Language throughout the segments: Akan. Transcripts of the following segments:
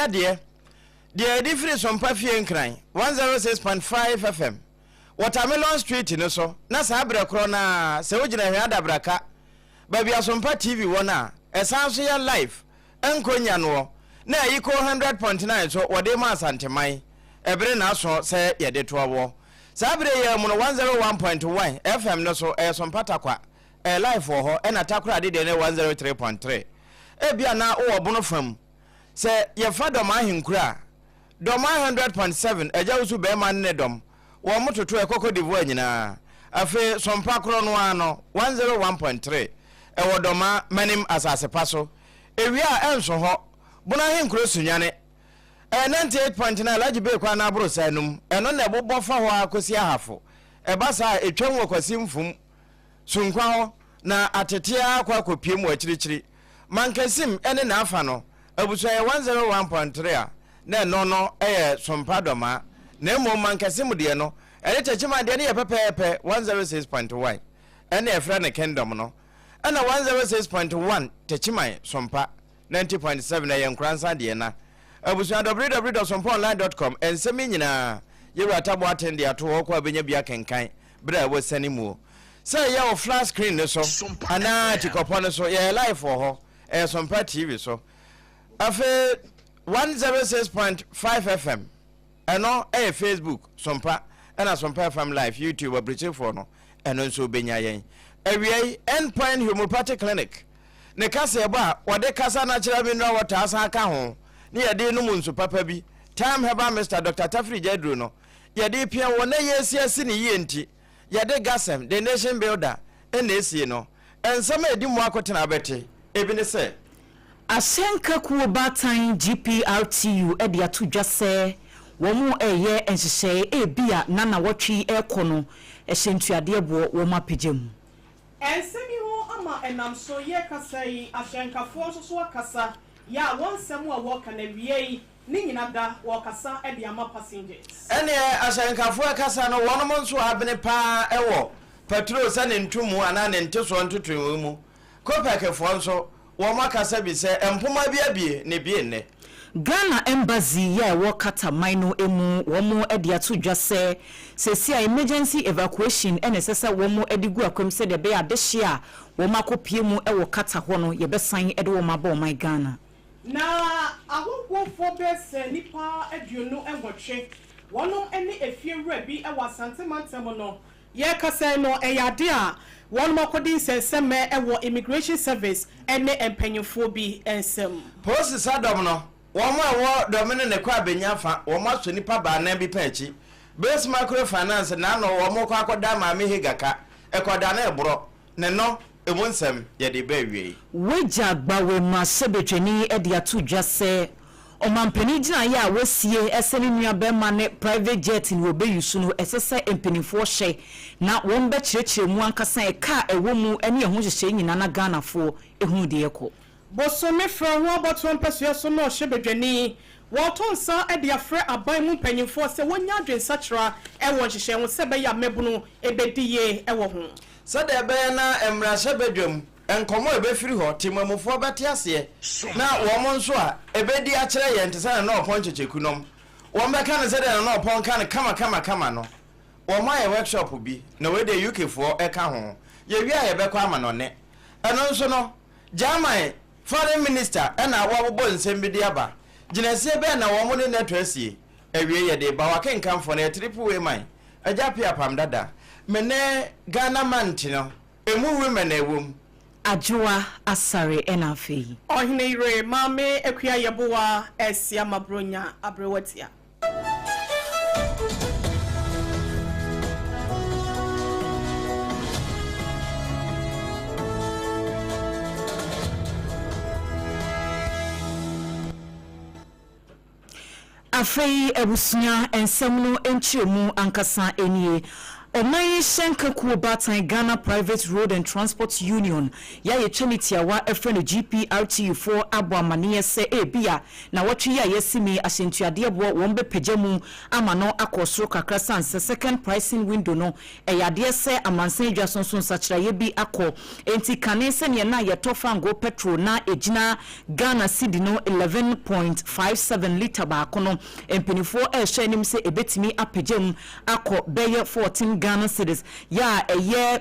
Awia deɛ, deɛ yɛde firi Sompa Fie Nkran, 106.5 FM, Watermelon Street no so, na saa berɛ korɔ no ara, sɛ wogyina Hwɛ Adabraka, baabi a Sompa TV wɔ no a, ɛsan nso yɛ live, ɛnkɔ nnya noɔ, na Ayiko 100.9 nso wɔde rema Asanteman, ɛbere na aso sɛ yɛde toa woɔ. Saa berɛ yi ara mu no, 101.1 FM no so, ɛyɛ Sompa Tarkwa, ɛyɛ live wɔ hɔ, ɛna Takoradi deɛ no yɛ 103.3. Ebia na wowɔ Bono fa mu. Sɛ yɛfa Dɔm Ahenkuro a, Dɔm 100.7, Agya Wusu Barima ne ne dɔm, wɔn toto ɛkɔ Cote d'Ivoire nyinaa. Afei Sompa korɔ no ara no, 101.3, ɛwɔ Dɔma Manim asase pa so. Ewia a ɛnso hɔ, Bono Ahenkuro Sunyani, ɛyɛ 98.9, Alhaji Bey kwan no aborosan no mu, ɛno na ɛbobɔ fa hɔ ara kɔsi Ahafo. Ɛba saa a, ɛtwam wɔ Kwasi Mfum, Sunkwa hɔ, na atete ara akɔ akɔpiem wɔ akyirikyiri. Mankasim ne n'afa no, abusua yɛ 101.3 a, na ɛno no yɛ Sompa Dɔmaa, na mmom Mankasim deɛ no, ɛne Techiman deɛ no yɛ pɛpɛɛpɛ, 106.1, ɛna yɛfrɛ no Kingdom no, ɛna 106.1 Techiman Sompa, 90.7 ɛyɛ Nkoransa deɛ na abusua www.sompaonline.com nsɛm yi nyinaa Yɛwura Tabo Aten de ato hɔ kɔ a bɛnya bi akenkan berɛ a wɔsiane muo. Sɛ ɛyɛ wo flat screen no so anaa atikɔpɔ no so, yɛyɛ live wɔ hɔ. Ɛyɛ Sompa TV so. Afei 106.5 FM, ɛno ɛyɛ Facebook, Sompa, ɛna Sompa FM live, YouTube, aburokyerefoɔ no, ɛno nso wobɛnya yɛn. Awiei, End Point Homeopathic Clinic, ne kaseɛbɔ a wɔde kasa natural mineral water asan aka ho, ne yɛde nom nsu papa bi, Thyme Herbal Mixture, Dr. Tafiri Gyaduro no, yɛde repia wɔ na yɛresi asi no yie nti, yɛde Gasem, The Nation Builder, na esie no. Nsɛm a edi mu akotena a wobɛte, ebi ne sɛ. Ahyɛnka kuo baatan GPRTU de ato dwa sɛ wɔreyɛ nhyehyɛe ebia na nnawɔtwe yi rekɔ no hyɛntuadeɛ boɔ wɔn apagya mu. Nsɛm yi ho ama ɛnam so yɛrekasa yi ahyɛnkafoɔ nso so akasa yɛ a wɔn nsɛm a wɔreka no awiei Ne nyina da wɔkasa de ama passengers. Ɛneɛ ahyɛnkafoɔ ɛkasa no wɔnom nso abene paa ɛwɔ patrol sɛ ne ntomu anaa ne ntesoɔ ntotoeɛ mu. Copec foɔ nso wɔn akasa bi sɛ mpoma bi abie na ebie nnɛ. Ghana Embassy a ɛwɔ Qatar man no mu wɔn de ato dwa sɛ seesei a emergency evacuation na ɛsɛ sɛ wɔn de gu akwam sɛdeɛ ɛbɛyɛ a adehyeɛ a wɔn akɔpue mu wɔ Qatar hɔ no yɛbɛsan de wɔn aba ɔman Ghana. Na ahɔhoɔfoɔ bɛyɛ sɛ nnipa 28, wɔnom ne efie wura bi wɔ Asante mantam no. Yɛrekasa yi no, ɛyɛ adeɛ a wɔnom akɔdi nsɛnsɛmmɛ wɔ Immigration Service ne mpanyinfoɔ bi nsam. Polisi sa dɔm no, wɔn a ɛwɔ dɔm no ne kɔ abɛnya fa, wɔn asɔ nnipa baanan bi pɛn akyi. Base Micro Finance na ano wɔn rekɔ akɔda Maame Hagar ka, ɛkɔdanee borɔ. Ne no, emu nsɛm yɛde reba awiei. Wagya Gbawe mmarahyɛbadwani de ato dwa sɛ ɔmanpanin gyinaeɛ a wasie sɛ ne nua barima ne private jet na wɔbɛyusu no ɛsɛ sɛ mpanimfoɔ hwɛ na wɔn bɛkyerɛkyerɛ mu ankasa ɛka a ɛwɔ mu ne ɛho nhyehyɛe nyinaa na Ghanafoɔ hunu deɛ ɛkɔ. Bosome frɛ ho abatoɔ mpasua so na ɔhyɛ badwani. Wɔreto nsa de afrɛ aban mu mpanyimfoɔ sɛ wɔnnya adwensakyera wɔ nhyehyɛe ho sɛ ɛbɛyɛ a mmabunu bɛdi yie wɔ ho. Sɛdeɛ ɛbɛyɛ na mmarahyɛbadwam nkɔmmɔ a ɛbɛfiri hɔ temamufoɔ bɛte aseɛ na wɔn nso a ɛbɛdi akyerɛ yɛn te sɛ Nana Ɔpɔn Kyekyeku nom, wɔbɛka no sɛdeɛ Nana Ɔpɔn ka no kamakamakama no. Wɔayɛ workshop bi na wei deɛ UK foɔ ka ho. Yɛwie a yɛbɛkɔ amanɔne. Ɛno nso no, German foreign minister na wabobɔ nsɛm bi de aba. Gyinasie bɛn na wɔn ne NATO asie? Awiei yɛde reba w'akenkanfoɔ no yɛ triple way man, Agya Appiah Apam Dada. Me ne Ghana man nti no, ɛmu women na ɛwɔ mu. Adwoa Asare ɛna afei. Ɔhene yere Maame Akua Yeboah Asiama Bronya Aberewatia. Afei abusua nsɛm no nkyerɛmu ankasa nie. Ɔman yi hyɛnka kuo baatan Ghana Private Road and Transport Union yi a yɛtwa ne tiawa frɛ no GPRTU foɔ abɔ amaneɛ sɛ ebia nawɔtwe yi a yɛasi mu yi ahyɛntuadeɛ boɔ wɔn bɛpagya mu ama no akɔ soro kakra sane sɛ second pricing window no ɛyɛ adeɛ sɛ amansan dwa so nso nsakyeraeɛ bi akɔ enti kane sɛdeɛ na yɛtɔ fangoo petrol na ɛgyina Ghana cedi no 11.57 litre baako no mpaninfoɔ ɛrehwɛ anim sɛ ɛbɛtumi apagya mu akɔ bɛyɛ 14 Ghana cedis, yɛ a ɛyɛ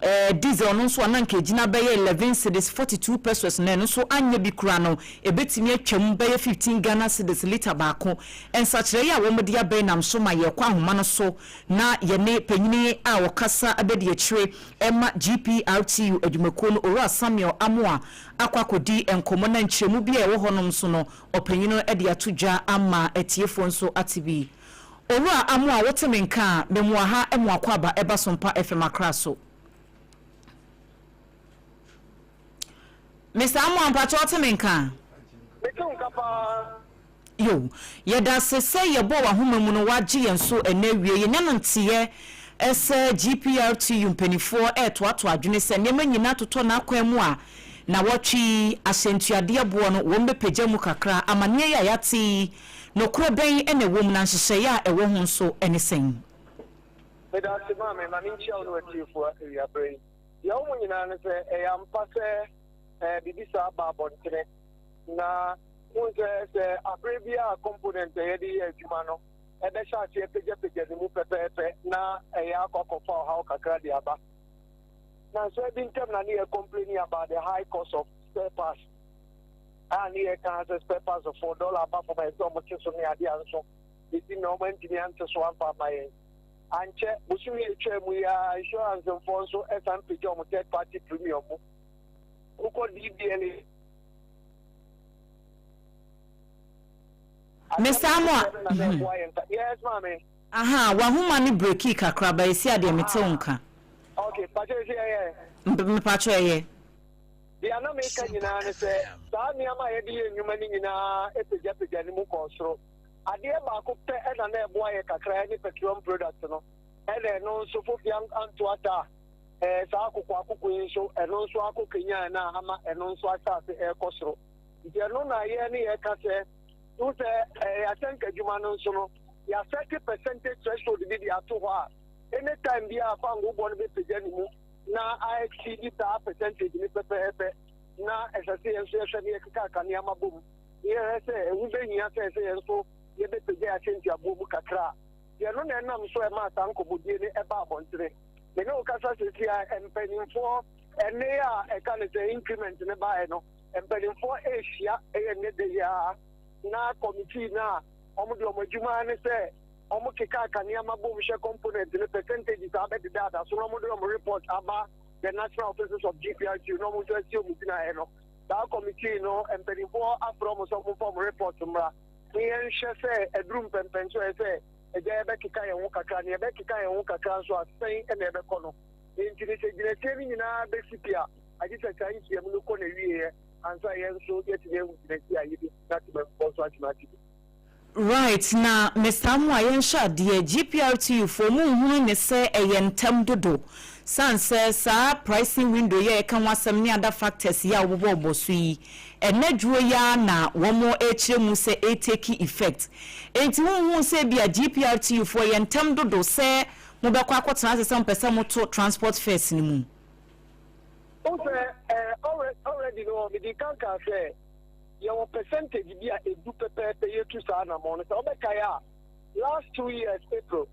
eh, diesel no nso a na anka ɛgyina bɛyɛ 11 cedis 42 pesewas no, ɛno nso anyɛ bi koraa no, ɛbɛtumi atwam bɛyɛ 15 Ghana cedis lita baako. Nsakyeraeɛ a wɔde aba yi nam so ma yɛkɔ ahoma no so na yɛne panyini a ɔkasa abɛdi akyire ma GPRTU adwumakuo no, Owura Samuel Amoah akɔ akɔdi nkɔmmɔ na nkyerɛmu bi a ɛwɔ hɔnom nso no, ɔpanyin no de ato dwa ama atiefoɔ nso ate bi. Owura Amoah wote me nka a, me moa ha mo akwaaba ɛba Sompa FM Accra so. Mister Amoah mpakyɛ wote me nka a? Mete wo nka paa. Yo, yɛdase sɛ yɛbɔɔ w'ahoma mu no woagye yɛn so ɛnnɛ awie. Yɛnya no nteɛ sɛ GPRTU mpaninfoɔ retoatoa adwene sɛ nneɛma nyinaa totɔ n'akwan mu a, Nawɔtwe yi ahyɛntuadeɛ boɔ no wɔn bɛpagya mu kakra. Amaneɛ yi a yɛate yi, nokorɛ bɛn na ɛwɔ mu na nhyehyɛeɛ a ɛwɔ ho nso ne sɛn? Meda ase maame, ma menkyia wo ne w'atiefoɔ awiaberɛ yi. Deɛ ɛwɔ mu nyinaa ne sɛ, ɛyɛ ampa sɛ biribi saa ba abɔntene. Na wohu sɛ, sɛ aberɛ biara a component a yɛde yɛ adwuma no ɛbɛhyɛ aseɛ pagyapagya ne mu pɛpɛɛpɛ na ɛyɛ akɔ akɔfa ɔhaw kakra de aba. Nanso bi ntam na ne yɛ complaining about the high cost of spare parts. A ne yɛ kan sɛ spare parts for dollar aba fam a ɛsɛ wɔn te so ne adeɛ a nso esi na wɔn antumi ante so amfa ama yɛn. Ankyɛ bosomi yɛ twaa mu yi ara insurance mfoɔ nso ɛsan pagya wɔn third party premium mu. Wokɔ DVLA. Mr. Amoah. Yes, maame. Ahaa wahoma no brekii kakra but esi a deɛ mete wo nka. Ok mpakyɛ esi ɛyɛ. Mepakyɛ ɛyɛ. Deɛ na meka nyinaa ne sɛ saa nneɛma a yɛde yɛ nnwuma no nyinaa pagyapagya ne mu kɔɔ soro. Adeɛ baako pɛ na na ɛboa yɛ kakra ɛne petroleum product no ɛna ɛno nso fofia anto ata a ɛɛ saa akoko akoko yi nso ɛno nso akɔ kenyan na ama ɛno nso ahyɛ ase ɛrekɔ soro. Nti ɛno na yɛ ne yɛka sɛ wohu sɛ ɛɛ asɛnka adwuma no nso no yɛasɛte percentage threshold bi de ato hɔ a anytime biara fango bɔ no bɛpagya ne mu na a exceed saa percentage no pɛpɛɛpɛ na ɛsɛ sɛ yɛn nso yɛhwɛ ne yɛkekaka nneɛma bɔ mu na yɛhwɛ sɛ ɛho bɛhia sɛ sɛ yɛn nso yɛbɛpagya yɛn ahyɛntuaboɔ mu kakra a deɛ no na ɛnam so ɛmaa saa nkɔmmɔdie no ɛba abɔntene. Me ne wo kasa sɛsi a mpanimfoɔ ɛnne a ɛka ne sɛ increment no baeɛ no mpanimfoɔ ɛrehyia ɛyɛ nnɛ da yi ara na committee no a wɔn de wɔn adwuma ne sɛ wɔn kekaaka nneɛma bom hwɛ component no percentages a abɛdeda so na wɔn de wɔn report aba the national offices of GPRTU na wɔn nso asi wɔn gyinaeɛ no. Saa committee no mpanimfoɔ afrɛ wɔn sɛ wɔn mfa wɔn report mmra na yɛnhwɛ sɛ aduru mpɛmpɛn so ɛyɛ sɛ agya yɛbɛkeka yɛn ho kakra na yɛbɛkeka yɛn ho kakra nso a sɛn na ɛbɛkɔ no. Enti no sɛ gyinasie no nyinaa bɛsi pi a, agye sɛ saa nhyiam no kɔ n'awieɛ ansa yɛn nso yɛatumi ahu gyinasie a yɛbɛsi na temammufoɔ nso atumi ate bi. Right, na Mister Amoah yɛnhwɛ adeɛ, GPRTU foɔ mo nhunu ne sɛ ɛyɛ ntɛm dodo sane sɛ saa pricing window yi a yɛka ho asɛm ne other factors yi a wobobɔbobɔ so yi ɛnɛ dwoɔ yi ara na wɔn rekyerɛ mu sɛ ɛretake effect enti wonhuu sɛ ebia GPRTU foɔ ɛyɛ ntɛm dodo sɛ mobɛkɔ akɔtena ase sɛ mopɛ sɛ moto transport fares no mu? Wohu sɛ eh, already no mede kan kaa sɛ yɛwɔ percentage bi a edu pɛpɛɛpɛ yɛtu saa anammɔn no. Sɛ wobɛkae a, last 2 years April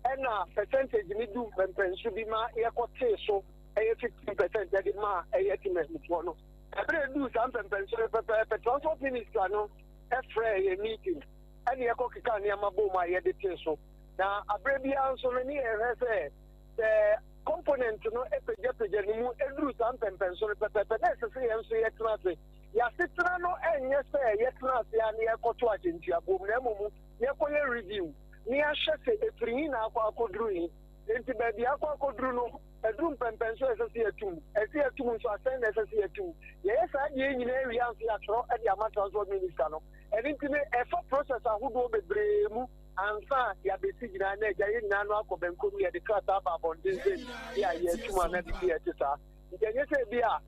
ɛna percentage no du mpɛmpɛnso bi ma yɛkɔtee so ɛyɛ 15% ɛde ma ɛyɛ temanmufoɔ no. Ɛberɛ eduu saa mpɛmpɛnso no pɛpɛɛpɛ, transport minister no ɛfrɛɛ yɛ meeting ɛne yɛkɔ keka nneɛma bom a yɛde tee so. Na aberɛ biara nso no ne yɛhwɛ sɛ sɛ component no apagyapagya ne mu eduru saa mpɛmpɛnso no pɛpɛɛpɛ na ɛsɛ sɛ yɛn nso yɛtena ase. Yɛasetena no ɛnyɛ sɛ yɛtena ase a ne yɛkɔto ahyɛntuaboom na mmom yɛkɔyɛ review ne yɛahwɛ sɛ ɛfiri hi na akɔ akɔduru hi. Nti baabi akɔ akɔduru no ɛduru mpɛmpɛnso a ɛsɛ sɛ yɛtum, ɛsɛ yɛtum nso asɛn na ɛsɛ sɛ yɛtum. Yɛyɛ saa deɛ nyinaa wie anso yɛatwerɛ de ama transport minister no. Ɛno nti no ɛfa process ahodoɔ bebree mu. Ansa a yɛabɛsi gyinae na agya yɛn nyinaa no akɔ bɛnkom no, yɛde krataa aba abɔnten sɛ bi a yɛatum anaa biribi a ɛte saa. Nti ɛnyɛ sɛ bi a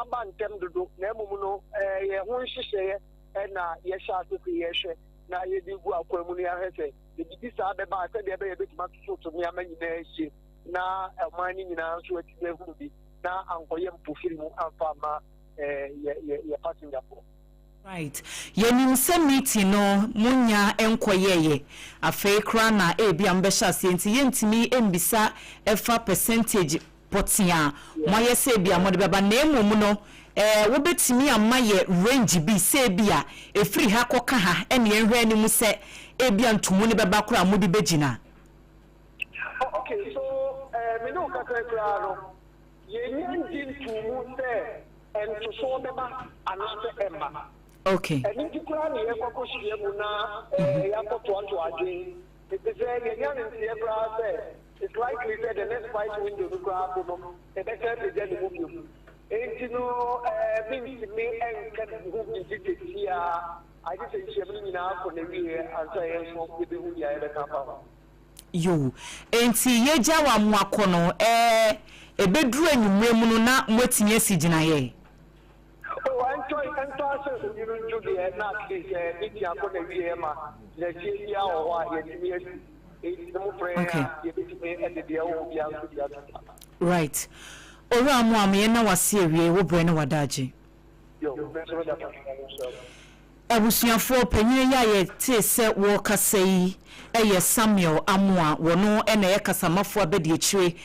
aba ntɛm dodo, na mmom no ɛyɛ ho nhyehyɛeɛ na yɛhyɛ ase sɛ yɛhwɛ na yɛde gu akwan mu na yɛahwɛ sɛ biribi saa bɛba a, sɛdeɛ ɛbɛyɛ yɛbɛtumi atototo nneɛma nyinaa yie na ɔman no nyinaa nso atumi ahunu bi na ankɔyɛ mpofiri mu amfa amma yɛ yɛ yɛ passengerfoɔ. Right. Yɛnim sɛ meeting no monnya nkɔyɛeɛ. Afei koraa na ebia mobɛhyɛ aseɛ nti yɛntumi mmisa ɛfa percentage pɔtee a moayɛ sɛ ebia mode bɛba na mmom no eh, wobɛtumi ama yɛ range bi sɛ ebia ɛfiri ha kɔka ha ɛne yɛnhwɛ anim sɛ ebia ntomu no bɛba koraa a mode bɛgyina. Oh, okay, so eh, me ne wo kasa yi koraa no, yɛnnya ngye ntoo mu sɛ ntosoɔ bɛba anaasɛ ɛmma. Okay. Ɛno nti koraa na yɛkɔ akɔhyia mu na eh, yɛakɔtoatoa adwene. Efisɛ yɛanya no nteɛ koraa sɛ it's likely sɛ the next price window no koraa mpo no, ɛbɛsan apagya ne mu bio. Enti no, eh, mentumi nka ho biribi seesei ara, agye sɛ nhyiam no nyinaa kɔ n'awieɛ ansa yɛn nso yɛbɛhu nea yɛbɛka afa ho. Yoo, enti yɛgya wo a moakɔ no, eh, ɛbɛduru anwummerɛ mu no na moatumi asi gyinaeɛ? Oh, ɛntɔ ɛntɔ asɛ onwunu ndwo deɛ na at least eh, meeting akɔ n'awieɛ ma gyinasie biara wɔ hɔ a yɛatumi asi. Enti no mofrɛ yɛn Okay. a, yɛbɛtumi de deɛ ɛwɔ hɔ biara nso bi ato dwa. Right. Owura Amoah, me yɛnna wo ase awie, wo berɛ ne w'adagye. Yo, me nso meda mo ase, Nyame nhyira mo. Abusuafoɔ panyin yi a yɛtee sɛ wɔrekasa yi yɛ Samuel Amoah, wɔno na ɛyɛ kasamafoɔ abadiakyire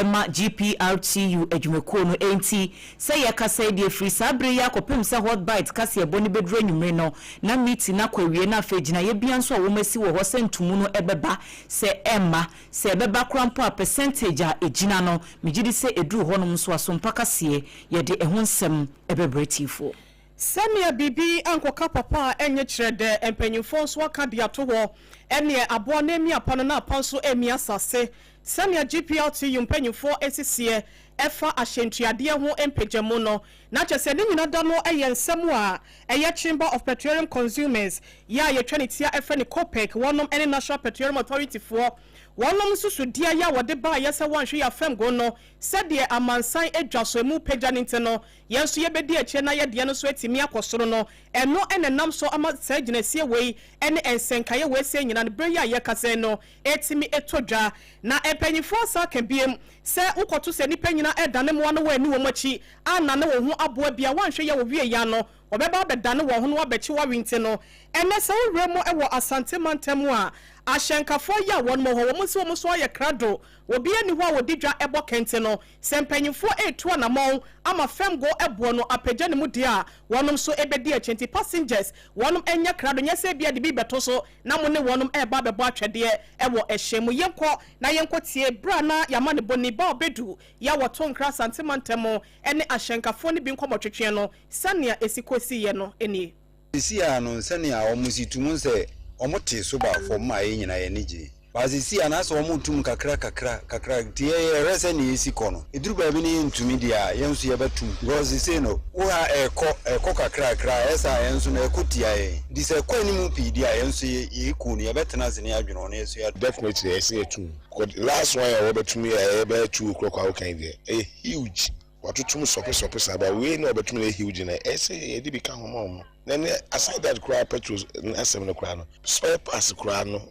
ma GPRTU adwumakuo no. Enti sɛ yɛrekasa yi deɛ firi saa berɛ yi ara kɔpem sɛ Hot Bite kaseɛbɔ no bɛduru anwummere no na meeting no akɔ awie na afei gyinaeɛ biara nso a wɔasi wɔ hɔ sɛ ntomu no ɛbɛba sɛ ɛmma, sɛ ɛbɛba koraa mpo a percentage a ɛgyina no megye di sɛ ɛduru hɔnom nso a Sompa kaseɛ yɛde ɛho nsɛm bɛbrɛ tiefoɔ. Sɛnea biribi ankɔka papa a ɛnyɛ kyerɛ dɛ mpanyimfoɔ nso aka de ato hɔ, ɛneɛ aboa no amia pa no na apa nso amia asase. Sɛnea GPRTU mpanyimfoɔ asiseɛ ɛfa ahyɛntuadeɛ ho mpagyamu no, na kyerɛ sɛ ne nyina da no yɛ nsɛm a ɛyɛ Chamber of Petroleum Consumers yɛ a yɛtwa ne tia frɛ no COPEC wɔnom ne National Petroleum Authority foɔ wɔnom nsusudeɛ yɛ a wɔde baeɛ sɛ wɔnhwe yɛ afɛmgo no sɛdeɛ amansan adwa so ɛmu pagya no nti no yɛn nso yɛbɛdi akyire na yɛn deɛ no nso atumi akɔ soro no, ɛno na ɛnam so ama saa gyinasie wei ne nsɛnkaeɛ wei sei nyinaa no, berɛ yi a yɛrekasa yi no, ɛtumi tɔ dwa. Na mpanimfoɔ san ka bio sɛ, wokɔto sɛ nnipa nyinaa redane mmoa na woanni wɔn akyi annane wo ho aboa bi a, woanhwɛ yie a wɔwie yɛ a no, wɔbɛba abɛdane wɔn ho na wɔabɛkye wo awe nti no, ɛnnɛ sɛ wowura mu wɔ Asante mantam a, ahyɛnkafoɔ yi a wɔn wɔ hɔ, wɔn nso wɔn nso ayɛ krado, obiara nni hɔ a wɔdi dwa bɔ kɛnte no, Sɛ mpanyimfoɔ retu anamɔn ama Femgo boɔ no apagya ne mu deɛ a, wɔnom nso bɛdi akyire. Nti passengers, wɔnom nyɛ krado, nyɛ sɛ ebia de bi rebɛto so na mo ne wɔnom reba abɛbɔ atwɛdeɛ wɔ ɛhyɛn mu. Yɛnkɔ na yɛnkɔ tie berɛ a na yɛama ne bɔni ba ɔbɛdu yɛ a wɔto nkra Asante mantam ne ahyɛnkafoɔ no bi nkɔmmɔtwetweɛ no sɛnea ɛsi kɔsiiɛ no nie. Seesei ara no, sɛnea wɔsi tu mu sɛ wɔte so ba fam ma yɛn nyinaa yɛn ani gye. But seesei ara no, asɛ wɔretu mu kakra kakra kakra nti yɛn yɛhwɛ sɛnea esi kɔ no, eduru baabi na yɛntumi deɛ a, yɛn nso yɛbɛto mu. Because seesei no, wo ha ɛrekɔ, ɛrekɔ kakra kakra a, ɛyɛ saa a yɛn nso no ɛkɔ tia yɛn. Nti sɛ ɛkɔ anim pii deɛ a, yɛn nso yɛ yɛn kuo no yɛbɛtena ase na yɛadwene ho na yɛn nso yɛato. Definitely ɛsɛ yɛtu mu. Because last one a wɔbɛto mu yi a ɛyɛ bɛyɛ 2 o'clock a woka yi deɛ, ɛyɛ huge. Watoto mu sɔpe sɔpe saa but wei na ɔbɛto mu na ɛyɛ huge no ɛyɛ sɛ yɛde bi ka ho ma wɔn. Na ɛnɛ aside that koraa petrol asɛm no koraa no spare parts koraa no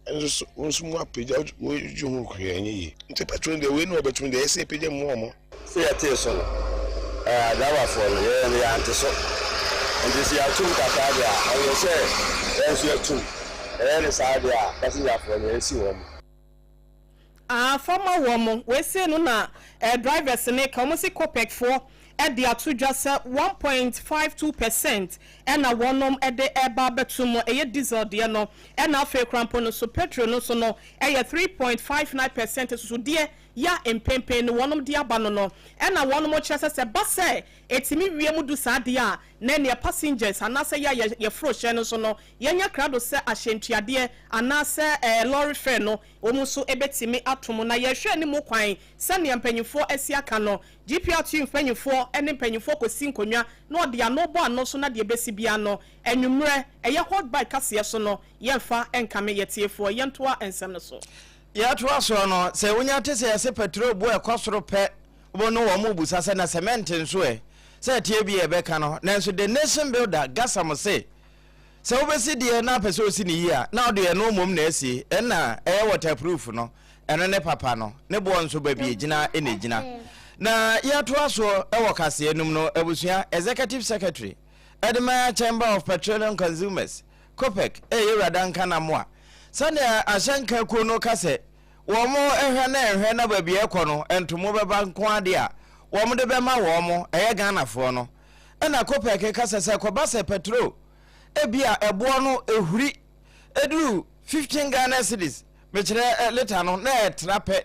ɛno nso wo nso mu apagya wodwo ho hwee ɛnyɛ yie. Nti petrol no deɛ wei na ɔbɛto mu deɛ ɛyɛ sɛ yɛpagya mu ma wɔn. Sɛ yɛtee so no, ɛɛ driverfoɔ no, yɛn no yɛante so. Nti sɛ yɛatom kakra deɛ a, ɛyɛ sɛ yɛn nso yɛtom. Yɛyɛ no saa deɛ a, passengerfoɔ no, yɛasi wɔn. Ah fa ma wɔn. Wei sei no na eh drivers no ka, wɔn se Copec foɔ de ato dwa sɛ 1.52 percent ɛna wɔnom de reba abɛto mu, ɛyɛ diesel deɛ no, ɛna afei koraa mpo no nso petrol no nso no ɛyɛ 3.59 percent, susudeɛ. ya mpempen no wɔnom de aba no, ɛna wɔnom kyerɛ sɛ ba sɛ ɛtumi wie mu du saa deɛ a, na neɛ passengers anaasɛ yɛ a yɛforo hyɛn no so no, yɛnyɛ krado sɛ ahyɛntuadeɛ anaasɛ lorry fare no, wɔn nso bɛtumi atom. Na yɛhwɛ ne mu kwan sɛnea mpanyinfoɔ asi aka no, GPRTU mpanyinfoɔ ne mpanyinfoɔ kɔsi nkonnwa na ɔde ano bɔ ano so, na deɛ bɛsi bia no, anwummerɛ ɛyɛ Hot Bite kaseɛ so no, yɛmfa nkame yɛtiefoɔ. Yɛntoa nsɛm no so. Yɛtoa soɔ no, sɛ wonya te sɛ yɛse petrol bo ɛkɔ soro pɛ, wo no wɔn mu busa sɛ na cement nso ɛ, sɛ ɛteɛ bi yɛbɛka no. Nanso the nation builder Gasam se sɛ wobɛsi deɛ na apɛ sɛ osi ne yie a, na ɔde ɛno mmom na asie, ɛna ɛyɛ waterproof no, ɛno ne papa no ne boɔ nso baabi egyina ɛna egyina. Na yɛtoa soɔ ɛwɔ kaseɛ num no, abusua, executive secretary ɛde Chamber of Petroleum Consumers, COPEC, ɛyɛ Wurada Nkanamoa, sɛnea ahyɛnka kuo no ka sɛ wɔn ɛhwɛ na ɛhwɛ na baabi ɛkɔ no ntomo bɛba nko adeɛ a wɔn de bɛma wɔn ɛyɛ Ghanafoɔ no. Ɛna COPEC kasa sɛ kɔba sɛ petrol ebi a ɛboɔ no ehuri eduru 15 Ghana cedis, mekyerɛ lita no, na ɛtra pɛ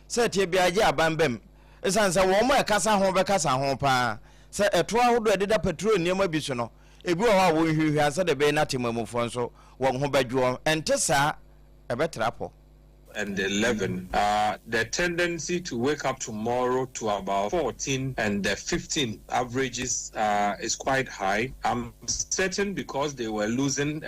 sɛ tie bi agye aban bɛm, ɛsiane sɛ wɔn a ɛkasa ho bɛkasa ho paa sɛ ɛto ahodoɔ a ɛdeda petrol nneɛma bi so no, ebi wɔ hɔ a wɔnhwehwɛ ansa de bɛyɛ n'atemamufoɔ nso wɔn ho bɛdwoɔ. Ɛnte saa, ɛbɛtra pɔ. And 11. The tendency to wake up tomorrow to about 14 and 15 averages is quite high. I'm certain because they were losing,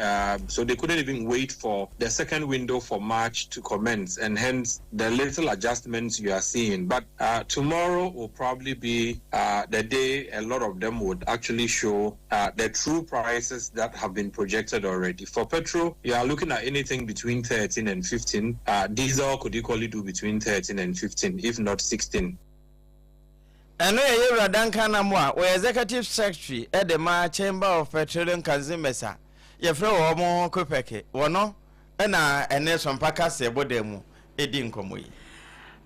so they couldn't even wait for the second window for March to commence, and hence the little adjustments you are seeing. But tomorrow will probably be the day a lot of them would actually show the true prices that have been projected already. For petrol, you are looking at anything between 13 and 15. Diesel could equally do between 13 and 15, if not 16. Ɛno yɛ yɛwura Duncan Amoa, wɔyɛ executive secretary ɛde ma Chamber of Petroleum Consumers a yɛfrɛ wɔ mo COPEC. Wɔno ɛna ɛne Sɔmpa kaseɛ bɔ dan mu ɛdi nkɔmmɔ yi.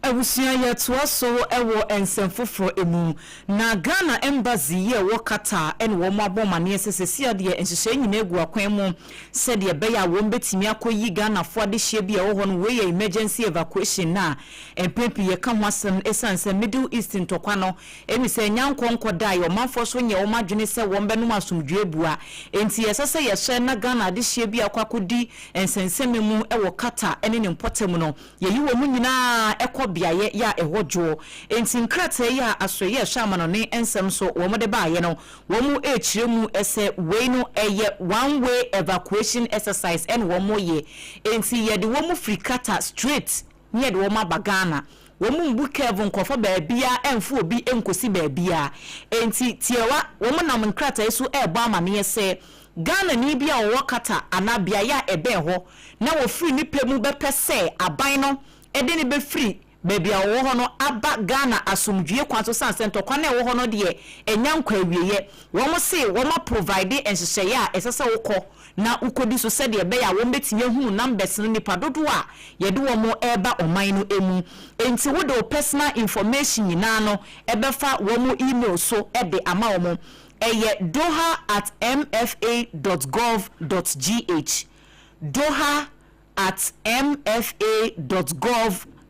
Abusua, yɛtoa so wɔ nsɛm foforɔ mu. Na Ghana Embassy yi a ɛwɔ Qatar ɛne wɔn abɔ amaneɛ sɛ sɛsi adeɛ nhyehyɛe nyinaa gu akwan mu sɛdeɛ ɛbɛyɛ a wɔn bɛtumi akɔyi Ghanafoɔ adehyeɛ bi a ɛwɔ hɔ no. Wei yɛ emergency evacuation na mpɛn pii yɛka ho asɛm, ɛsiane sɛ Middle East ntɔkwa no ɛmi sɛ ɛnya nkɔnkɔ da yɛ ɔmanfoɔ so nyɛ wɔn adwene sɛ wɔn bɛnom asomdwe abua. Nti yɛsɛ sɛ yɛhyɛ na Ghana adehyeɛ bi akɔ akɔdi nsɛnsɛm mu ɛwɔ Qatar ɛne ne mpɔtam no, yɛyi wɔn mu nyinaa ɛkɔ beaeɛ yɛ a ɛhɔ dwoɔ. Nti nkrataa yi a asoɛyɛ ɛhwɛ amanɔne nsɛm so wɔn de baayɛ no, wɔn mu ɛrekyerɛ mu ɛsɛ wei no ɛyɛ one way evacuation exercise ɛna wɔn yɛ. Nti yɛde wɔn mu firi Qatar straight ne yɛde wɔn aba Ghana. Wɔn mu mbu curve nkɔfa baabia, ɛnfo obi nkosi baabia. Nti tiɛwa, wɔn nam nkrataa yi so ɛrebɔ amaneɛ sɛ Ghana ni bi a wɔwɔ Qatar anaa beaeɛ a ɛbɛn hɔ na wɔfiri nipa mu bɛpɛ sɛ aban no ɛde ne bɛfiri baabi a wɔwɔ hɔ no aba Ghana asomdwie kwan so, san sɛ ntɔkwa no a ɛwɔ hɔ no deɛ ɛnya nkɔ awieɛ, wɔn se wɔn aprovide nhyehyɛeɛ a ɛsɛ sɛ wokɔ na wokɔdi so sɛdeɛ ɛbɛyɛ a wɔn bɛtumi ahunu numbers no, nipa dodoɔ a yɛde wɔn ɛreba ɔman no mu. Nti wode wo personal information nyinaa no ɛbɛfa wɔn email so ɛde ama wɔn. Ɛyɛ doha@mfa.gov.gh,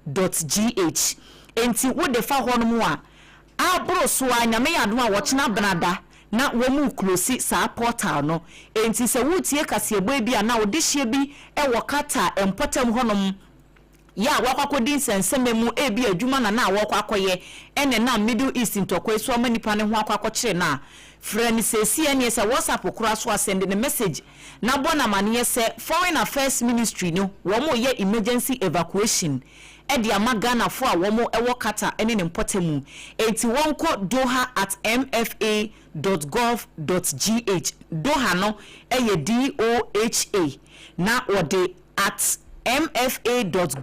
doha@mfa.gov.gh. Nti wode fa hɔ nom a, aboro so a, Nyame yɛ adom a, wɔkyena benada na wɔn mu close saa portal no. Nti sɛ wotie kaseɛbɔ bi a na wode hyɛ bi ɛwɔ Qatar mpɔtam hɔnom yɛ a wakɔ akɔdi nsɛnsɛmɛ mu, ebi adwuma na wɔkɔ akɔyɛ, ɛna nam Middle East ntɔkwa yi so ama nipa ne ho akɔ akɔkyerɛ no a, frɛ no seesi. Ɛneɛ sɛ WhatsApp koraa so, asend ne message na bɔ n'amaneɛ sɛ Foreign Affairs Ministry no, wɔn yɛ emergency evacuation ɛde ama Ghanafoɔ a wɔn ɛwɔ Qatar ɛne ne mpɔtam mu. Eti wɔn kɔ doha@mfa.gov.gh. Doha no ɛyɛ DOHA, na wɔde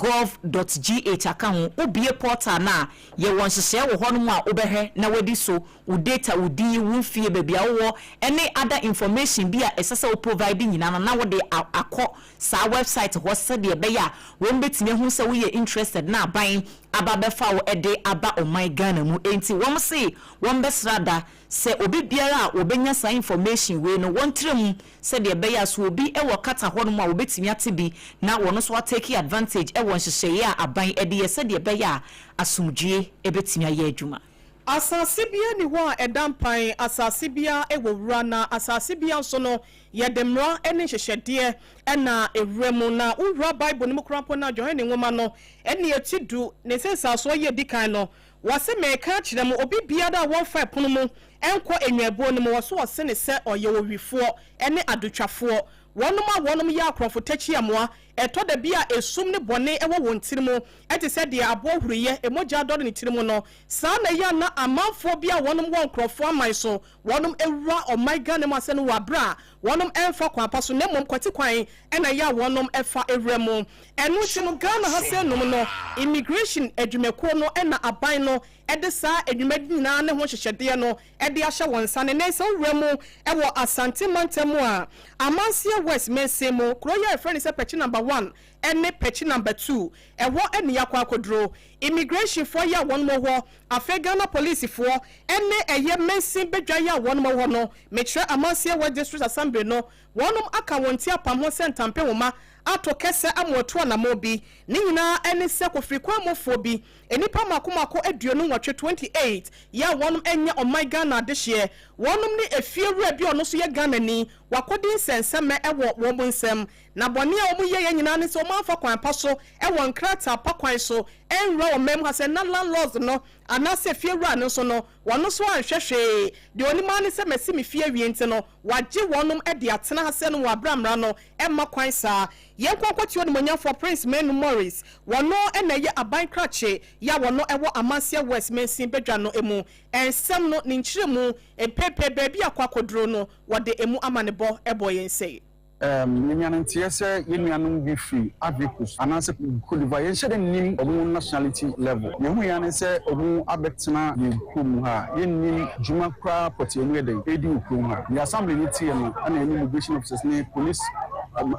@mfa.gov.gh aka ho. Wobie portal no a, yɛwɔ nhyehyɛe wɔ hɔnom a wobɛhwɛ na wadi so, wo data, wo din, wo mfie, baabi a wowɔ, ɛne other information bi a ɛsɛ sɛ wo provide nyinaa no, na wode akɔ saa website hɔ sɛdeɛ ɛbɛyɛ a wɔn bɛtumi ahu sɛ woyɛ interested na aban aba bɛfa wo ɛde aba ɔman Ghana mu. Enti wɔn se wɔn bɛsra da. sɛ obi biara a wɔbɛnya saa information wei no wɔntrɛ mu sɛdeɛ ɛbɛyɛ a so obi wɔ kata hɔnom a wɔbɛtumi ate bi na wɔn nso atake advantage wɔ nhyehyɛeɛ a aban de yɛ sɛdeɛ ɛbɛyɛ a asomdwie bɛtumi ayɛ adwuma. Asase biara nni hɔ a ɛda mpan, asase biara wɔ wura, na asase biara nso no, yɛde mmara ne nhyehyɛdeɛ na ɛwura mu. Na wowura Bible no mu koraa mpo no a, Yohane nwoma no ne ɛti du, ne nsensansoɔ yi a ɛdi kan no, wɔse, Mereka akyerɛ mo, obi biara a wɔmfa ɛpono mu nkɔ nnwanbuo no mu, wɔse ɔse no sɛ ɔyɛ owifoɔ ne adotwafoɔ. Wɔnom a wɔnom yɛ akorɔmfo tɛkyiamoa, ɛtɔ da bi a esum ne bɔne wɔ wɔn tiri mu, te sɛ deɛ aboɔ huruiɛ, mogya adɔre ne tiri mu no, saa na ɛyɛ a na amanfoɔ bi a wɔnom wɔ nkorɔfoɔ aman so, wɔnom wura ɔman Ghana mu ase no wɔ aberɛ a wɔnom mfa kwan pa so na mmom kwati kwan na ɛyɛ a wɔnom fa wura mu. Ɛno nti no Ghana ha sɛ nom no, Immigration adwumakuo no na aban no de saa nnwuma nyinaa ne ho nhyehyɛdeɛ no de ahyɛ wɔn nsa. Ne nnɛ sɛ wowura mu wɔ Asante mantam mu a, Amanseɛ West mansin mu, kuro yi a yɛfrɛ no sɛ Pɛkyi Number One ne Pɛkyi Number Two, ɛhɔ ne yɛakɔ akɔduro. Immigration foɔ yi a wɔn wɔ hɔ, afei Ghana Police foɔ ne ɛyɛ mansin badwa yi a wɔn wɔ hɔ no, mekyerɛ Amanseɛ West District Assembly no, wɔnom aka wɔn ti apam ho sɛ ntampe nwoma ato kɛsɛ ama wɔatu anamɔn bi. Ne nyinaa ne sɛ kofiri kwan mu foɔ bi, nnipa mako mako 28, 28, yɛ a wɔnom nyɛ ɔman Ghana adehyeɛ. Wɔnom ne efie wura bi a ɔno nso yɛ Ghanani, wakɔdi nsɛnsɛmɛ wɔ wɔn nsam. Na bɔne a wɔn yɛeɛ nyinaa ne sɛ wɔn amfa kwan pa so wɔ nkrataa pa kwan so anwura ɔman mu ha sɛ na landlords no anaasɛ efie wura no nso no wɔn nso anhwɛ hwee. Deɛ ɔnim ara ne sɛ masi me fie awie nti no wagye wɔnom de atena ha sɛ no wɔ aberɛ a mmara no mma kwan saa. Yɛnkɔ nkɔtie Onimuonyamfoɔ Prince Manu Morris, wɔno na ɛyɛ aban krakye yi a wɔno wɔ Amanseɛ West mansin badwa no mu. Nsɛm no ne nkyerɛmu mpeepee baabi a akɔ akɔduro no wɔde ɛmu amanebɔ bɔɔ yɛn sei. Yɛnya no nteɛ sɛ yɛn nuanom bi firi Ivory Coast anaasɛ Cote d'Ivoire, yɛnhyɛ da nnim wɔn nationality level. Deɛ yɛhu ara ne sɛ wɔabɛtena yɛn kurom ha a yɛnnim dwuma koraa pɔtee a wɔyɛ dɛn redi wɔ kurom ha. Deɛ assembly no teɛ no na yɛne immigration officers ne police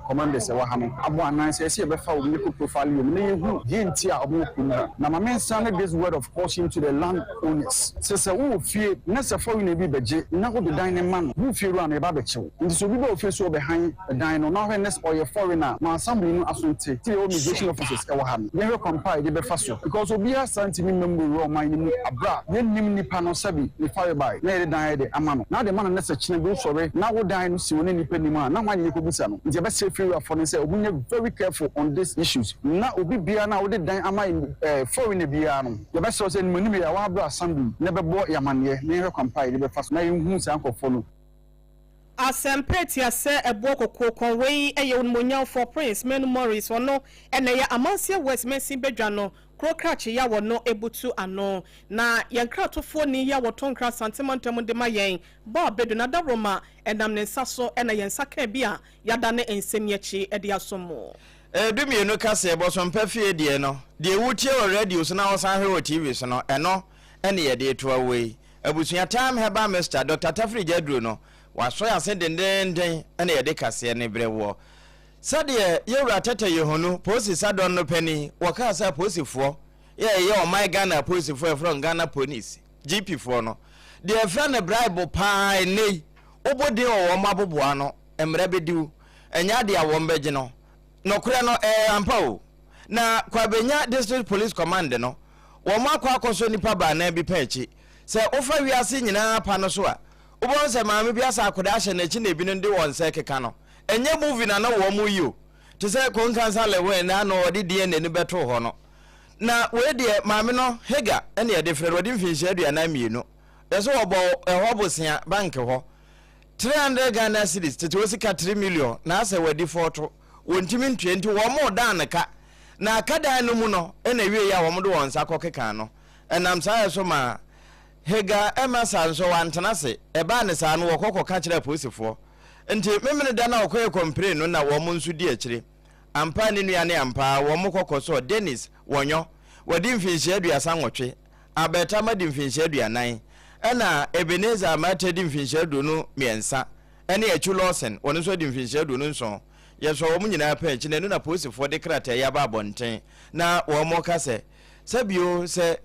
commanders a ɛwɔ ha no abɔ anan sɛ ɛsɛ yɛbɛfa wɔn yɛkɔ profile wɔn na yɛhu deɛ nti a wɔwɔ kurom ha. Na ma mensan this word of caution to the land owners sɛ sɛ wowɔ fie na sɛ foreigner bi bɛgye na wode dan no ma no, wo fiewura no yɛba abɛkye wo. Nti sɛ obi ba wo fie sɛ ɔbɛhan dan no na ɔhwɛ ne sɛ ɔyɛ foreigner a, ma assembly no aso nte sɛ yɛwɔ immigration officers wɔ ha no, yɛnhwɛ kwan pa a yɛde bɛfa so because obiara saa ntumi mma mu nwura ɔman no mu aberɛ a yɛnnim nipa no sɛbi ne farebae na yɛde dan ayɛ dɛ ama no na ade ma no ne sɛ kyena bi wosɔre na wo dan no si wo ne nipa nim a na hwan na yɛkɔbisa no. Nti yɛbɛsrɛ fiewurafoɔ no sɛ wɔn nyɛ very careful on this issues na obi biara no a wode dan ama foreigner biara no yɛbɛsrɛ wo sɛ animanim yɛ a woabrɛ assembly na bɛbɔ yɛn amaneɛ na yɛnhwɛ kwan pa a yɛde bɛfa so na yɛnhu saa nkorɔfoɔ no. Asɛmpa atia sɛ ɛboɔ kokoɔ kɔn Wei yɛ Onimuonyamfoɔ Prince Manu Morris ɔno na ɛyɛ Amanseɛ West Mansin Badwa no kuro krakye yi a wɔno butu ano. Na yɛn nkratofoɔ ni yi a wɔtɔ nkra Asante mantam de ma yɛn Bɔ Abedu na Dawuroma ɛnam ne nsa so na yɛn nsa kaa bi a yɛadane nsɛm yi akyi de asom mo. Dumienu ka sɛ, Bɔsɔmpa fie deɛ no, deɛ wotie wɔ radio so na wosan hwɛ wɔ TV so no, ɛno ne yɛde retoa wo yi. Abusua Time Herbal Mixture, Dɔkta Tafiri Gyaduro no, wasɔ yɛn ase dendeenden na yɛde kaseɛ no brɛ woɔ. Sɛdeɛ Yɛwura Tɛtɛ Yehonu, Polisi Sadɔn no panin, wɔkaa sɛ apolisifoɔ, yɛ ɛyɛ ɔman Ghana apolisifoɔ a yɛfrɛ wɔn Ghana Police, GP foɔ no, deɛ yɛfrɛ no bribe paa ɛnnɛ yi, wobɔ din wɔ wɔn aboboa ano, mmara bɛdi wo, ɛnyɛ adeɛ a wɔbɛgye no. Nɔkorɛ no, ɛyɛ ampa o. Na Kwabenya District Police Command no, wɔn akɔ akɔsɔ nnipa baanan bi pɛ akyi. Sɛ wofa wiase nyinaa pa no so a, wobɛhu sɛ maame bi asɛ akwadaa ahyɛ n'akyi na ebinom de wɔn nsa rekeka no. Ɛnyɛ movie na na wɔreyi o. Te sɛ Konkansa Lewin na ano ɔde DNA no bɛtoo hɔ no. Na wei deɛ maame no, Hagar na yɛde frɛ no, wadi mfinhyia 42. Yɛsɛ wɔbɔ ɛhɔ bosea, bank hɔ. 300 Ghana cedis, tete hɔ sika 3 million, na asɛ wadi fɔɔto. Wɔntumi ntua nti wɔredan no ka. Na akadan no mu no na ɛwieeɛ a wɔde wɔn nsa kɔkekaa no. Ɛnam saa yɛ so maa Hagar Emasa nso wantena ase. Ɛbaa no saa no, wɔkɔ kɔka kyerɛɛ apolisifoɔ. Nti Memeneda no a wɔkɔyɛ kɔmpleni no na wɔn nso di akyire. Ampa ne nua ne ampa ara wɔkɔ kɔsɔɔ Dennis Wɔnyɔ, wadi mfinhyia 38, Albert Ama di mfinhyia 40, ɛna Ebenezer Amartey di mfinhyia 23, ɛne Atsu Lawson, wɔn nso adi mfinhyia 27. Yɛsɔɔ wɔn nyinaa pɛn akyi na ɛno na polisifoɔ de krataa yi aba abɔnten na wɔreka sɛ, sɛ bio sɛ.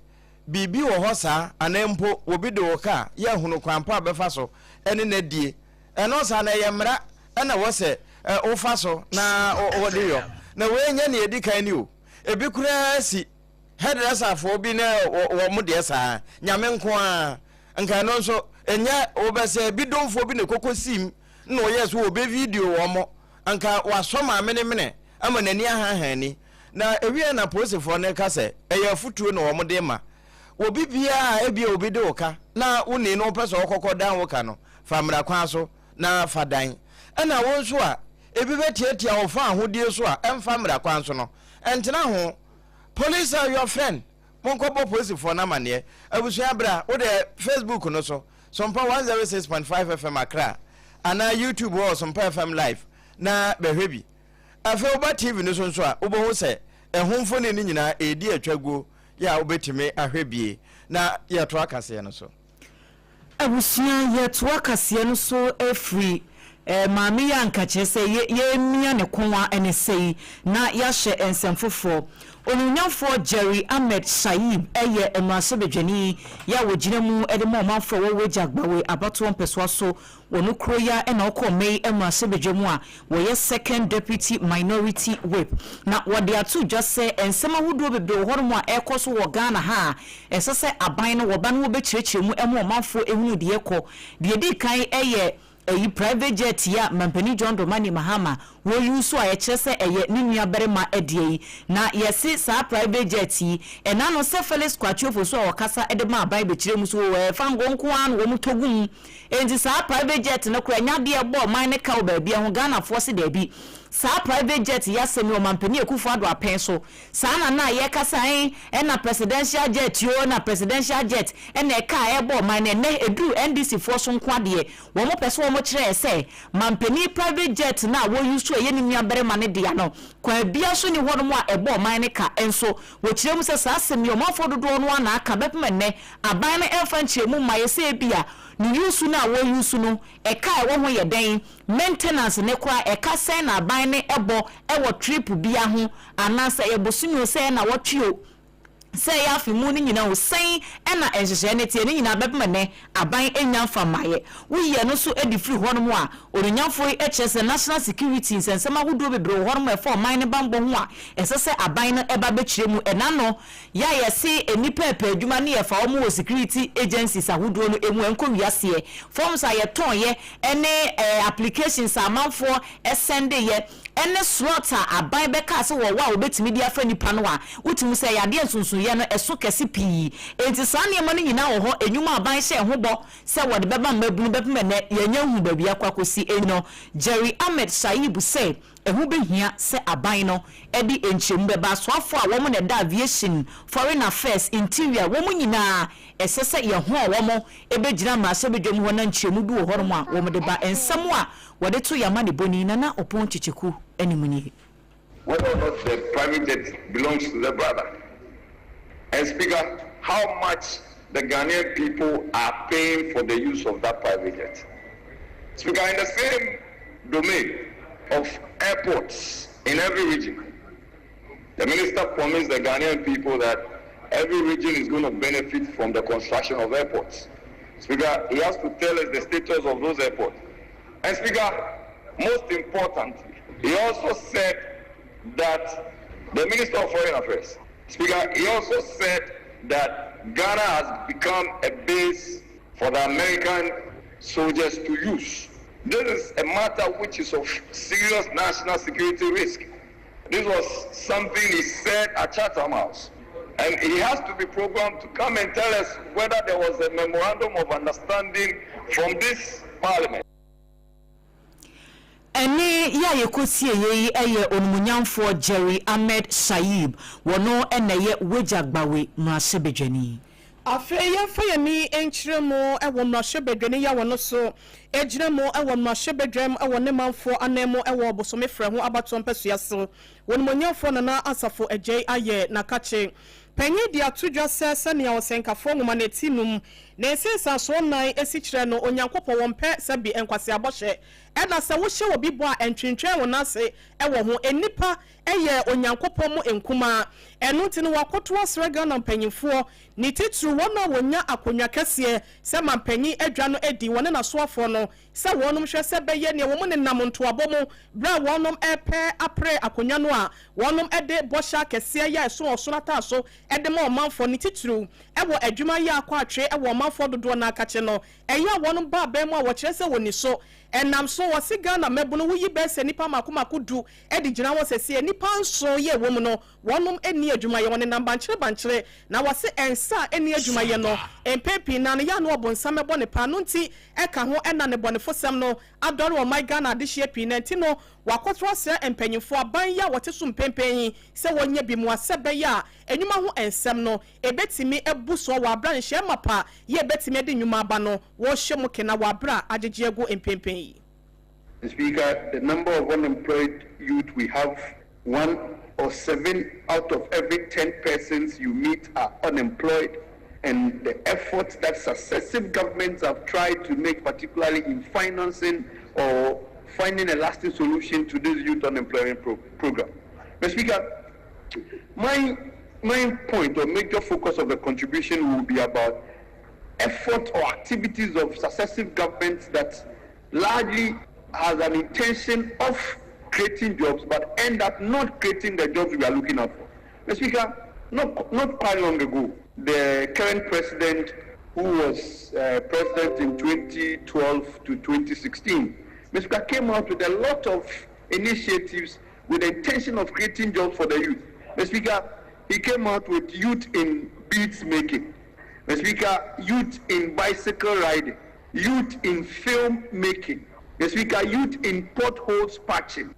biribi wɔ hɔ saa anaa mpo obi de wo ka a, yɛ hunu kwan pa a bɛfa so ne no adie. Ɛno saa no ɛyɛ mmara na wɔ sɛ wofa so na wode yɔ. Na wei nyɛ nea ɛdi kan ni o. Ebi koraa si hairdresser foɔ bi ne wɔn deɛ saa. Nyame nko ara. Nka ɛno nso ɛnyɛ wobɛsɛ bi domfoɔ bi na ɛkɔkɔ sim na ɔyɛ so wɔbɛ video wɔn. Nka wasɔ maame no mene ama n'ani ahanhan ni. Na ewiɛ na polisifoɔ no ka sɛ ɛyɛ afutuo na wɔn de ma. Obi biara a ebia obi de wo ka na wo ni no wopɛ sɛ ɔkɔkɔ dan wo ka no, fa mmara kwan so na fa dan. Ɛna wo nso a ebi bɛtiatia wo fa ahodie so a ɛmfa mmara kwan so no, ɛntena ho. Police are your friend. Monkɔbɔ polisifoɔ no amaneɛ. Abusua bra wo deɛ Facebook no so, Sompa 106.5 FM Accra anaa YouTube hɔ wɔ Sompa FM Live na bɛhwɛ bi. Afei woba TV no so nso a, wobɛhu sɛ ɛho mfoni no nyinaa ɛredi atwaguo yɛ a wobɛtumi ahwɛ bie. Na yɛtoa kaseɛ no so. Abusua, yɛtoa kaseɛ no so firi maame yi a anka kyerɛ sɛ yɛremia ne kɔn a ɛne sɛi na yɛahyɛ nsɛm foforɔ. Onuonyamfoɔ Jerry Ahmed Shaib yɛ mmarahyɛbadwani yi a wɔgyina mu de ma ɔmanfoɔ a wɔwɔ Wagya Gbawe abatoɔ mpɛsoa so wɔ no kuro yi ara na ɔkɔɔ May mmarahyɛbadwa mu a wɔyɛ Second Deputy Minority Whip. Na wɔde ato dwa sɛ nsɛm ahodoɔ bebree wɔ hɔnom a ɛrekɔ so wɔ Ghana ha a ɛsɛ sɛ aban no wɔba na wɔbɛkyerɛkyerɛ mu ma ɔmanfoɔ hunu deɛ ɛrekɔ. Deɛ ɛdi kan yɛ ɛyi private jet yi a Mampanin John Dramani Mahama wɔ use a ɛkyerɛ sɛ ɛyɛ ne nua barima deɛ yi. Na yɛse saa private jet yi ɛna no sɛ Felix Kwakye Ofosu a ɔkasa de ma aban bɛkyerɛ mu so ɛyɛ fango nko ara na wɔtɔ gu mu. Enti saa private jet no koraa ɛnyɛ adeɛ a ɛbɔ ɔman no ka wɔ baabiara ho, Ghanafoɔ se daabi. Saa private jet yi asɛm yi ɔmanpanin Akufo Addo apɛn so. Saa na na yɛka sɛ ae ɛna presidential jet oo ɛna presidential jet ɛna ɛka a ɛbɔ ɔman no, ɛnnɛ ɛduru NDC foɔ so nko adeɛ wɔn pɛ sɛ wɔn kyerɛ sɛ manpanin private jet no a wɔ use a ɛyɛ ne nua barima no dea no kwan biara so nni hɔnom a ɛbɔ ɔman no ka. Nso wɔkyerɛ mu sɛ saa asɛm yi ɔmanfoɔ dodoɔ no ara na aka bɛpem ɛnnɛ aban no ɛmfa nkyerɛmu mmaeɛ sɛ ebia ne use no a wɔ use no ɛka a ɛwɔ ho yɛ dɛn, maintenance no koraa ɛka sɛn na aban no bɔ wɔ trip biara ho anaa sɛ ɛyɛ bosome o sɛ ɛyɛ nawɔtwe o sɛ ɛyɛ afe mu no nyinaa o sɛn na nhyehyɛeɛ no teɛ ne nyinaa bɛpem ɛnnɛ aban nnya mfa mmaeɛ. Woyi ɛno nso de firi hɔnom a, onuonyamfoɔ yi kyerɛ sɛ national security nsɛnsɛm ahodoɔ bebree wɔ hɔnom a ɛfa ɔman no banbɔ ho a ɛsɛ sɛ aban no ba bɛkyerɛ mu ɛna no Yɛ a yɛse nnipa ɛpɛ adwuma ne yɛfa wɔn wɔ security agencies ahodoɔ no mu ɛnkɔ wiaseɛ. Forms a yɛtɔnyɛ ɛne applications a amanfoɔ sɛndeyɛ ɛne slot a aban bɛkaa sɛ wɔwɔ a wɔbɛtumi de afa nnipa no a wotumi sɛ ɛyɛ adeɛ nsonsonoeɛ no ɛso kɛse pii. Enti saa nneɛma no nyinaa wɔ hɔ, nnwuma a aban hyɛɛ ho bɔ sɛ wɔde bɛba mmabunu bɛpem ɛnnɛ yɛnnya nhuu baabi akɔ akɔsi. Enti no Jerry Ahmed Shaib sɛ Ɛho behia sɛ aban no de nkyerɛmu bɛba. Asoafo a wɔn na ɛda Aviation, Foreign Affairs, Interior, wɔn nyinaa ɛsɛ sɛ yɛhɔn wɔn bɛgyina mmarahyɛbadwam hɔ na nkyerɛmu bi wɔ hɔnom a wɔde ba. Nsɛm a wɔde to yɛn amanebɔni Nana Opon Kyekyeku anim nie. Whether or not the private jet belongs to the brother and speaker how much the Ghanaian people are paying for the use of that private jet. Speaker, in the same domain of airports in every region, the minister promised the Ghanaian people that every region is going to benefit from the construction of airports. Speaker, he has to tell us the status of those airports. And Speaker, most importantly, he also said that the Minister of Foreign Affairs, Speaker, he also said that Ghana has become a base for the American soldiers to use. This is a matter which is of serious national security risk. This was something he said at Chatham House. And he has to be programmed to come and tell us whether there was a memorandum of understanding from this parliament. Ɛnne yi a yɛkɔtieeɛ yi yɛ Onimuonyamfoɔ Jerry Ahmed Shaib, wɔno na ɛyɛ Wagya Gbawe mmarahyɛbadwani. Afei yɛmfa yɛn ani nkyerɛ mu wɔ mmarahyɛbadwani yi a wɔno so gyina mu wɔ mmarahyɛbadwam wɔ ne manfoɔ anan mu wɔ Bosome Frɛ ho abatoɔ mpasua so, Onimuonyamfoɔ Nana Asafo Adjei ayɛ n'akakye. Panyin de ato dwa sɛ sɛnea Ɔsɛnkafoɔ nwoma no ti num ne nsensansoɔ nnan si kyerɛ no, Onyankopɔn wɔmpɛ sɛ bi nkwaseabɔhyɛ. Ɛna sɛ wohyɛ obi bɔ a ɛntwentwɛn wo nan ase wɔ ho. Nnipa yɛ Onyankopɔn mu nkumaa. Ɛno nti no wɔakoto asrɛ Ghana mpanyinfoɔ, ne titiriw wɔn a wɔnya akonnwa kɛseɛ sɛ manpanyin adwa no adi, wɔne n'asoafoɔ no, sɛ wɔnom hwɛ sɛ bɛyɛ nea wɔn nenam ntoabɔ mu berɛ a wɔnom repɛ apre akonnwa no a wɔnom de bɔhyɛ akɛseɛ yɛ a ɛso ɔsono ataaso de ma ɔmanfoɔ ne titiriw wɔ adwuma yɛ akɔ atwe wɔ ɔmanfoɔ dodoɔ no ara kakye no ɛyɛ a wɔnom ba aban mu a wɔkyerɛ sɛ wɔnni so ɛnam so wɔse Ghana mmabunu woyi bɛyɛ sɛ nnipa mmaako mmaako du de gyina hɔ sɛseɛ nnipa nson yɛ ɛwɔ mu no Wɔnom nni adwumayɛ, wɔnenam bankyere bankyere, na wɔse nsa a ɛnni adwumayɛ no, mpɛn pii naa no yɛ a na ɔbonsam bɔ ne paa, no nti ɛka ho na nnebɔnefosɛm no adɔre ɔman Ghana adehyeɛ pii na nti no wɔakɔto asrɛ mpanyinfoɔ aban yi a wɔte so mpɛnpɛn yi sɛ wɔnyɛ bi mua sɛ ɛbɛyɛ a nnwuma ho nsɛm no ɛbɛtumi abu soɔ wɔ aberɛ a nhyehyɛɛ mapa yi a ɛbɛtumi de nnwuma aba no wɔrehyɛ mu kena wɔ aberɛ a agyegye agu mpɛnpɛn yi. Speaker, the number of unemployed youth we have, one or seven out of every 10 persons you meet are unemployed, and the efforts that successive governments have tried to make, particularly in financing or finding a lasting solution to this youth unemployment pro program. Mr. Speaker, my, my point or major focus of the contribution will be about effort or activities of successive governments that largely has an intention of creating jobs but end up not creating the jobs we are looking out for. Mr. Speaker, not, not quite long ago, the current president who was president in 2012 to 2016, Mr. Speaker, came out with a lot of initiatives with the intention of creating jobs for the youth. Mr. Speaker, he came out with youth in beads making. Mr. Speaker, youth in bicycle riding, youth in film making, Mr. Speaker, youth in potholes patching.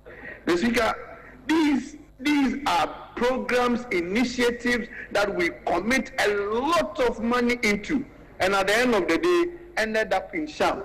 Mr. Speaker, these, these are programs, initiatives that we commit a lot of money into, and at the end of the day, ended up in sham.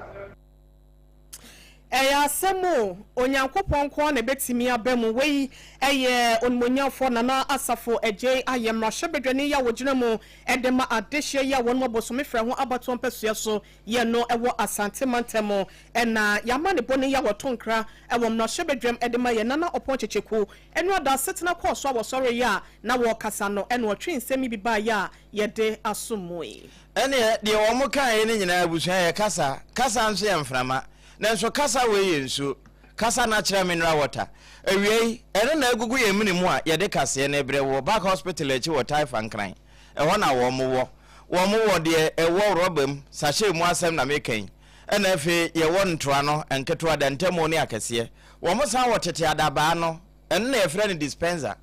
Ɛyɛ asɛm o, Onyankopɔn nko ara na ɛbɛtumi aba mu. Wei yɛ Onimuonyamfoɔ Nana Asafo Adjei Ayɛ, mmarahyɛbadwani yi a wɔgyina mu de ma adehyeɛ yi a wɔnom abosome frɛ ho abatoɔ mpasua so yɛ no wɔ Asante mantam. Ɛna yɛama ne bɔne yi a wɔto nkra wɔ mmarahyɛbadwam de ma yɛn Nana Ɔpɔn Kyekyeku. Ɛno ada asetena kɔɔ so a wɔsɔreeɛ a na wɔrekasa no ɛna ɔtwee nsɛm yi bi baeɛ a yɛde asom mu yi. Ɛnneɛ, deɛ wɔn kaeɛ no nyinaa abusua yɛ kasa. Kasa nso yɛ mframa. Nanso kasa wei yɛ nsuo. Kasa natural mineral water. Awiei, ɛno na agugu yɛn mene mu a yɛde kaseɛ no rebrɛ woɔ. Back Hospital akyi wɔ Taifa Nkran. Ɛhɔ na wɔn wɔ. Wɔn wɔ deɛ ɛwɔ rɔba mu, sachet mu asɛm na meka yi. Ɛna afei yɛwɔ ntoa no, nketewa, dantamu ne akɛseɛ. Wɔn san wɔ tete adabaa no, ɛno na yɛfrɛ no dispenser.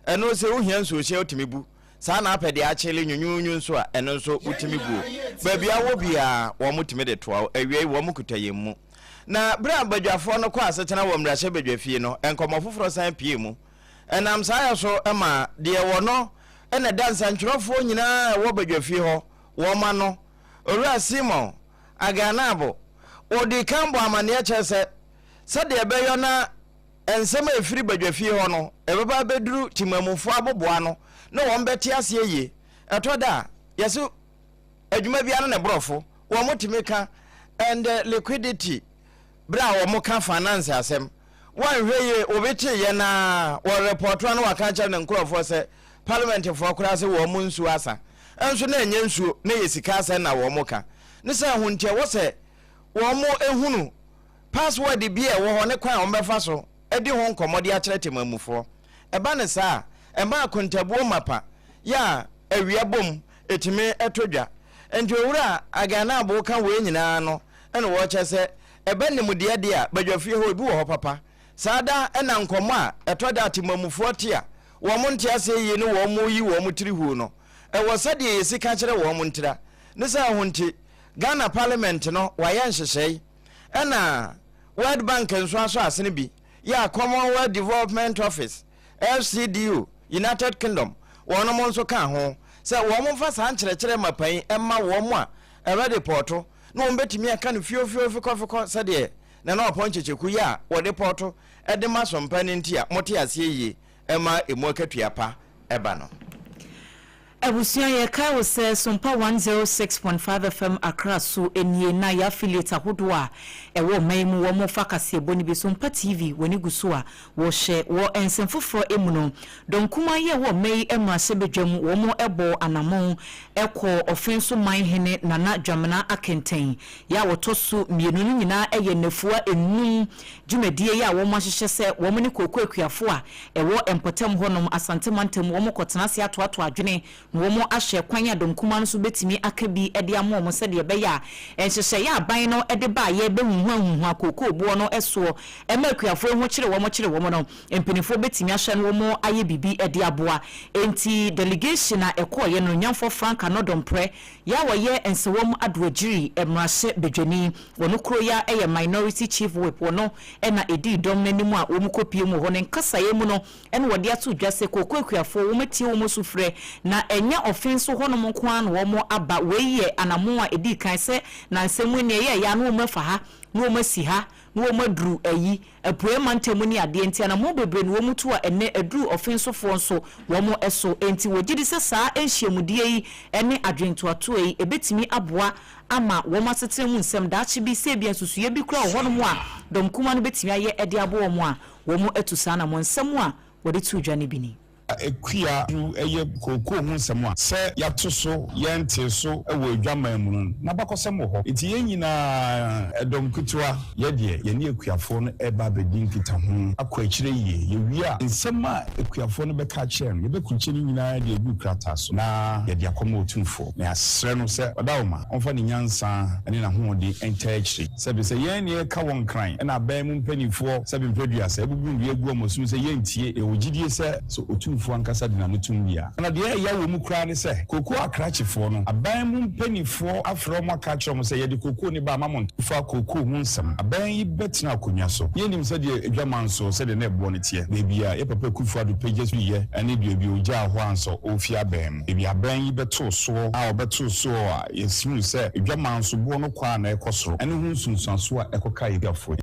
Ɛno sɛ wohia nsuohyɛ wotumi bu. Saa na apɛ deɛ akyele nwunwuunwu nso a, ɛno nso wotumi buo. Baabi a wɔ biara, wɔtumi de toa wo. Awiei, wɔkuta yɛn mu. Na berɛ a badwafoɔ no kɔɔ asetena wɔ mmarahyɛbadwafie no, nkɔmmɔ foforɔ san puee mu. Ɛnam saa yɛ so ma deɛ wɔ no na ɛda nsɛntwerɛfoɔ nyinaa a ɛwɔ badwafie hɔ wɔn ano. Owura Simon Aganabo, ɔdii kan bɔɔ amanneɛ kyerɛ sɛ, sɛdeɛ ɛbɛyɔ na nsɛm a ɛfiri badwafie hɔ no ɛbɛba abɛduru temammufoɔ aboboano na wɔn bɛte aseɛ yie. Ɛtɔ da a, yɛse adwuma biara ne ne borɔfo, wɔn tumi ka and liquidity berɛ a wɔn ka finance asɛm. Woanhwɛ yie obi te yɛn a wɔrepɔto a na waka akyerɛ ne nkorɔfoɔ sɛ parliamentfoɔ koraa se wɔn nsuo asa. Nso na ɛnyɛ nsuo, na ɛyɛ sika asɛm na wɔn ka. Ne sɛ ɛho nti ɛwɔ sɛ wɔn hunu Password bi a ɛwɔ hɔ ne kwan a wɔbɛfa so adi ho nkɔmmɔ de akyerɛ temammufoɔ. Ɛba no saa a, ɛma akontabuo mapa yɛ a awia bom tumi tɔ dwa. Enti Owura Aganabo ka wei nyinaa no na ɔrekyerɛ sɛ ɛba nimdeɛ deɛ a, badwafie hɔ ebi wɔ hɔ papa. Saa da na nkɔmmɔ a ɛtɔ da a temammufoɔ te a wɔn nte aseɛ yie ne wɔn yi wɔn tiri huu no, ɛwɔ sɛdeɛ yɛsi ka kyerɛ wɔn ntira. Ne saa ho nti, Ghana Parliament no wɔayɛ nhyehyɛe Ɛna World Bank nso asɔ asene bi yɛ a Commonwealth Development Office, FCDO, United Kingdom, wɔnom nso ka ho sɛ wɔn mfa saa nkyerɛkyerɛ mapa yi mma wɔn a ɛbɛdepɔɔto na wɔn bɛtumi aka no fiofio fekɔfekɔ sɛdeɛ Nana Ɔpɔn Kyekyeku yɛ a wɔdepɔɔto de ma sompa no nti a mote aseɛ yie ɛma ɛmu akatua pa ba no. Abusua yɛkae wo sɛ Sompa 106.5 FM Accra so nie na yɛ affiliate ahodoɔ a ɛwɔ ɔman yi mu wɔn fa kaseɛbɔ no bi Sompa TV w'ani gu so a wɔhwɛ. Wɔ nsɛm foforɔ mu no dɔm kumaa yi a ɛwɔ ɔman yi mmarahyɛbadwam wɔn bɔɔ anamɔn kɔɔ Ɔfenso man hene Nana Dwamena Akentɛn yɛ a wɔtɔ so mmienu no nyinaa yɛ nnafua nnum dwumadie yi a wɔn ahyehyɛ sɛ wɔn ne kooko akuafo a ɛwɔ mpɔtam hɔ nom Asante mantam wɔn kɔtena ase atoatoa adwene na wɔn ahwɛ kwan a dɔm kumaa no nso bɛtumi aka bi de ama wɔn sɛdeɛ ɛbɛyɛ a nhyehyɛeɛ a aban no de baeɛ bɛhuhuahuhua kookoo boɔ no soɔ ma akuafoɔ ho kyere wɔn kyere wɔn no mpaninfoɔ bɛtumi ahwɛ na wɔn ayɛ biribi de aboa. Enti delegation a ɛkɔeɛ no Nyamfoɔ Frank Anɔdɔmprɛ Yɛ a ɔyɛ Nsawam Adoagyiri mmarahyɛ badwani wɔ no kuro yi ara yɛ Minority Chief Whip wɔ no na ɛdii dɔm no anim a wɔn kɔpie mu wɔ hɔ no nkasaeɛ mu no na wɔde ato dwa sɛ kooko akuafoɔ wɔn atie wɔn sufrɛ na ɛnyɛ ɔfen so hɔnom nko ara na wɔn aba. Wei yɛ anamon a ɛdii kan sɛ nansa mu nea ɛyɛɛyɛ a na wɔn afa ha na wɔn asi ha na wɔn aduru ayi Apueɛ mantam mu ne adeɛ nti anammɔn bebree na wɔn tu a ɛnnɛ aduru ɔfensofoɔ nso wɔn so. Enti wɔgye di sɛ saa nhyiamudie yi ne adwentoatoa yi ɛbɛtumi aboa ama wɔn asetena mu nsɛm daakye bi sɛ ebia nsusuiɛ bi koraa wɔ hɔnom a dɔm kumaa no bɛtumi ayɛ de aboa wɔn a wɔn atu saa anammɔn. Nsɛm a wɔde too dwa no bi ni. Akua du yɛ kookoo ho nsɛm a sɛ yɛato so yɛntee so wɔ adwaman mu no, n'abakɔsɛm wɔ hɔ. Enti yɛn nyinaa, ɛdɔm ketewa, yɛ deɛ yɛne akuafoɔ no reba abɛdi nkitaho akɔ akyire yie. Yɛwie a, nsɛm a akuafoɔ no bɛka akyerɛ no, yɛbɛkrukyɛ ne nyinaa de agu krataa so na yɛde akɔma Otumfoɔ, na yɛasrɛ no sɛ ɔdawoma, ɔmfa ne nyansa ne n'ahoɔden ntaa akyire. Sɛbe sɛ yɛn na yɛka wɔn nkran na aban mu mpanimfoɔ sɛbe mprɛduasa abubu nnua agu wɔn asom sɛ yɛntie, yɛwɔ gyidie sɛ, sɛ Otumfoɔ ankasa de n'ano tom wie a. Na deɛ ɛya wɔ mu koraa ne sɛ, kokoo akrakyefoɔ no, aban mu mpanimfoɔ afrɛ wɔn aka akyerɛ wɔn sɛ yɛde kokoo no ba ama mo fa kokoo ho nsɛm. Aban yi bɛtena akonnwa so. Yɛnnim sɛdeɛ adwaman nso, sɛdeɛ na ɛboɔ no teɛ. Baabi a yɛ papa Akuffo Addo pagya firiiɛ ne baabi a ɔgyaa hɔ ansa ɔrefi aban mu. Baabi a aban yi bɛtoo soɔ a ɔbɛtoo soɔ a yɛhunu sɛ adwaman so boɔ no kɔ a na ɛkɔ soro ne ho nsunsuansoɔ a ɛkɔka yɛn akuafoɔ yi.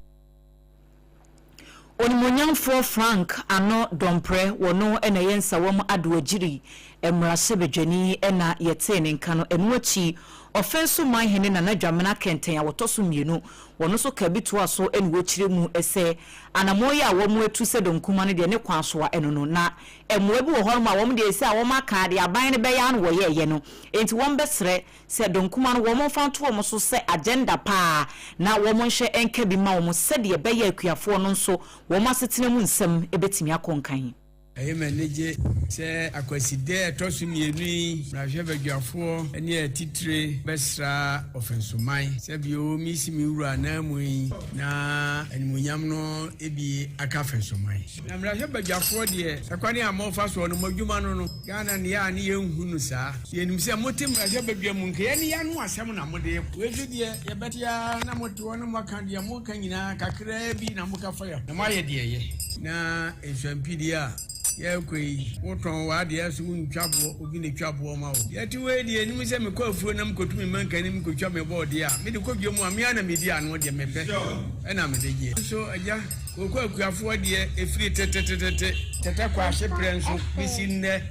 Onimuonyamfoɔ Frank Ano Domprɛ, wɔno na ɛyɛ Nsawam Adoagyiri mmarahyɛbadwani na yɛtee ne nka no. Ɛno akyi, Ɔfɛnso Manhene Nana Dwamena Kɛntɛn a wɔtɔ so mmienu, wɔno nso kaa bi toaa so na wɔkyerɛ mu sɛ anammɔn yi a wɔatu sɛ Donkuma no deɛ ne kwan so a ɛno no na mmoa bi wɔ hɔnom a wɔn deɛ sɛ a wɔaka deɛ aban no bɛyɛ ara na wɔyɛeɛ no enti wɔbɛsrɛ sɛ Donkuma no wɔmfa nto wɔn so sɛ agenda paa na wɔnhwɛ nka bi ma wɔn sɛdeɛ ɛbɛyɛ a akuafoɔ no nso wɔn asetena mu nsɛm bɛtumi akɔ nkan. Ɛyɛ me anigye sɛ Akwaside a ɛtɔ so mmienu yi, mmarahyɛbadwafoɔ ne atitire bɛsra Ɔfɛnsoman sɛ bio meresi me wura ananmu yi na animuonyam no bi aka Afɛnsoman. Na mmarahyɛbadwafoɔ deɛ, ɛkwan a mofa soɔ no, mo adwuma no no, Ghana nea a ne yɛnhu no saa. Yɛnim sɛ mote mmarahyɛbadwa mu, nka yɛne yɛn ano asɛm na mode rekɔ. Wei nso deɛ, yɛbɛte ara na mote hɔ na moaka deɛ moka nyinaa, kakraa bi na moka fa yɛn ho, na moayɛ deɛ ɛyɛ. Na nsuampidie a yɛrekɔ yi, wotɔn w'adeɛ so wontwa boɔ, obi na ɛtwa boɔ ma wo. Yɛte wei deɛ, yɛnim sɛ mekɔ afuo na mekɔtu me mankani mekɔtwa me bɔɔdeɛ a, mede kɔ dwa mu a, me ara na medi ano, deɛ mepɛ na mede gyeɛ. Nso agya. Kooko akuafoɔ deɛ ɛfiri tetetete. Tɛtɛ kɔ ahyeprɛ nso bɛsi nnɛ.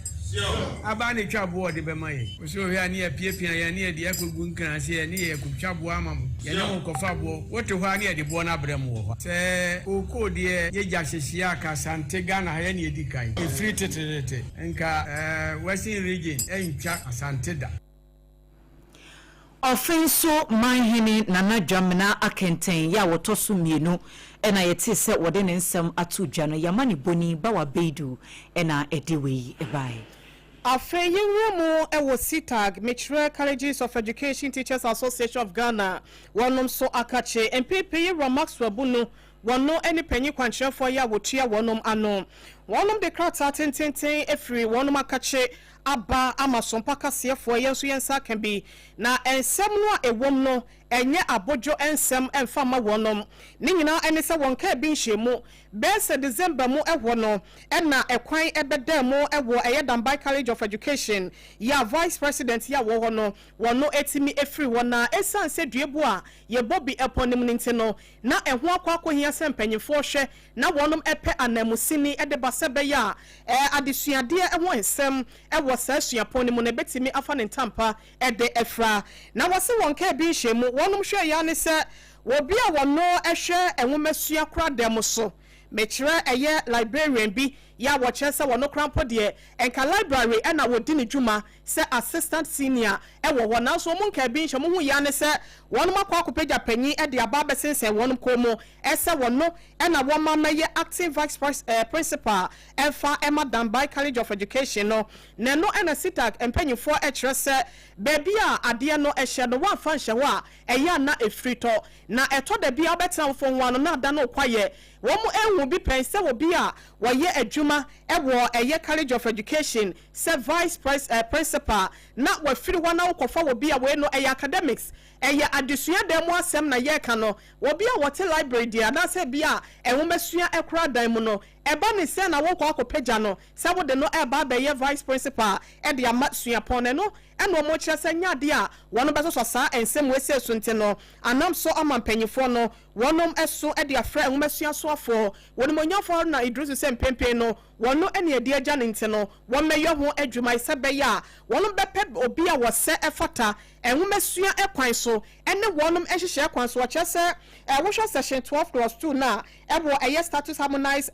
Aba na ɛtwa boɔ ɔde bɛma yɛn. Ɔsɛ ɔhwɛ a ne yɛapiapia yɛn ne yɛde akɔgu nkran ase yɛne yɛ kɔtwa boɔ ama mo. Yɛne mo kɔfa boɔ. Wote hɔ a ne yɛde boɔ no abrɛ mo wɔ hɔ. Sɛ kookoo deɛ yɛgya hyehyeɛ a ka Asante Ghana ha yɛne yɛdi kan. Ɛfiri tetetete nka Western region ɛntwa Asante da. Ɔfenso Manhene Nana Dwamena Akɛntɛn yɛ a wɔtɔ so mmienu na yɛtee sɛ wɔde ne nsɛm ato dwa no, Yɛamanebɔni Bawa Beidu na ɛde wei baeɛ. Afei yɛnwura mu wɔ CETAG, mekyerɛ Colleges of Education Teachers Association of Ghana, wɔnom nso akakye. Mpeepee Yewura Maxwell Bunu, wɔno ne panyin kwankyerɛfoɔ yi a wɔtua wɔnom ano. Wɔnom de krataa tententen firi wɔnom akakye aba ama Sompa kaseɛfoɔ, yɛn nso yɛn nsa aka bi, na nsɛm no a ɛwom no ɛnyɛ abodwo nsɛm mfa mma wɔnom. Ne nyinaa ne sɛ wɔnkaa bi nhyɛɛ mu. Bɛyɛ sɛ December mu hɔ no na ɛkwan bɛdaa mu wɔ ɛyɛ Dambai College of Education yɛ a Vice President yɛ a wɔ hɔ no wɔno tumi firi hɔ na ɛsiane sɛ duabu a yɛbɔ bi pɔ no mu no nti no na ɛho akɔ akɔhia sɛ mpanyinfoɔ hwɛ na wɔnom pɛ ananmusini de ba. sɛ ɛbɛyɛ a adesuadeɛ ho nsɛm wɔ saa suapɔn no mu no ɛbɛtumi afa ne ntampa de afira. Na wɔse wɔn kaa bi nhyɛmu wɔnom hwɛeɛ ara ne sɛ obi a wɔno hwɛ nwomasua koradɛm so, mekyerɛ ɛyɛ librarian bi, yɛ a wɔkyerɛ sɛ wɔno koraa mpo deɛ nka library na wɔdi ne dwuma sɛ assistant senior wɔ hɔ, nanso wɔn nkaa bi nhyɛ, wɔn hu yɛ ara ne sɛ wɔnom akɔ akɔpagya panyin de aba abɛsensɛn wɔnom kɔn mu sɛ wɔno na wɔma mmɛyɛ acting vice principal mfa ma Dambai College of Education no, na ɛno na CTAG mpanyinfoɔ kyerɛ sɛ baabi a adeɛ no hyɛ no wɔamfa nhyɛ hɔ a ɛyɛ a na ɛfiri tɔ, na ɛtɔ da bi a wobɛtena wo fon ho ano na ada no rekɔ ayɛ. Wɔn anhu bi pɛn sɛ obi a wɔyɛ adwuma wɔ ɛyɛ College of Education sɛ vice principal na wafiri hɔ na wokɔfa obi a wei no ɛyɛ academics, ɛyɛ adesua dan mu asɛm na yɛreka no, obi a wɔte library deɛ anaasɛ bi a nwomasua kora dan mu no, ɛba ne sɛ na wokɔ akɔpagya no sɛ wode no ɛreba abɛyɛ vice principal de ama suapɔn no, ɛno ɛna wɔn kyerɛ sɛ nyɛ adeɛ a wɔn bɛsosɔ saa nsɛm wei sei so nti no anam so ama mpanyinfoɔ no wɔnom so de afrɛ nwomasua soafoɔ Onimuonyamfoɔ Haruna Iddrisu sɛ mpenpen no wɔn ne adi agya no nti no wɔmmɛyɛ ho adwuma sɛ ɛbɛyɛ a wɔnom bɛpɛ obi a wɔsɛ ɛfata nwomasua kwan so ne wɔnom nhyehyɛɛ kwan so. Wɔkyerɛ sɛ wohwɛ section 12 clause 2 no a ɛwɔ ɛyɛ status harmonized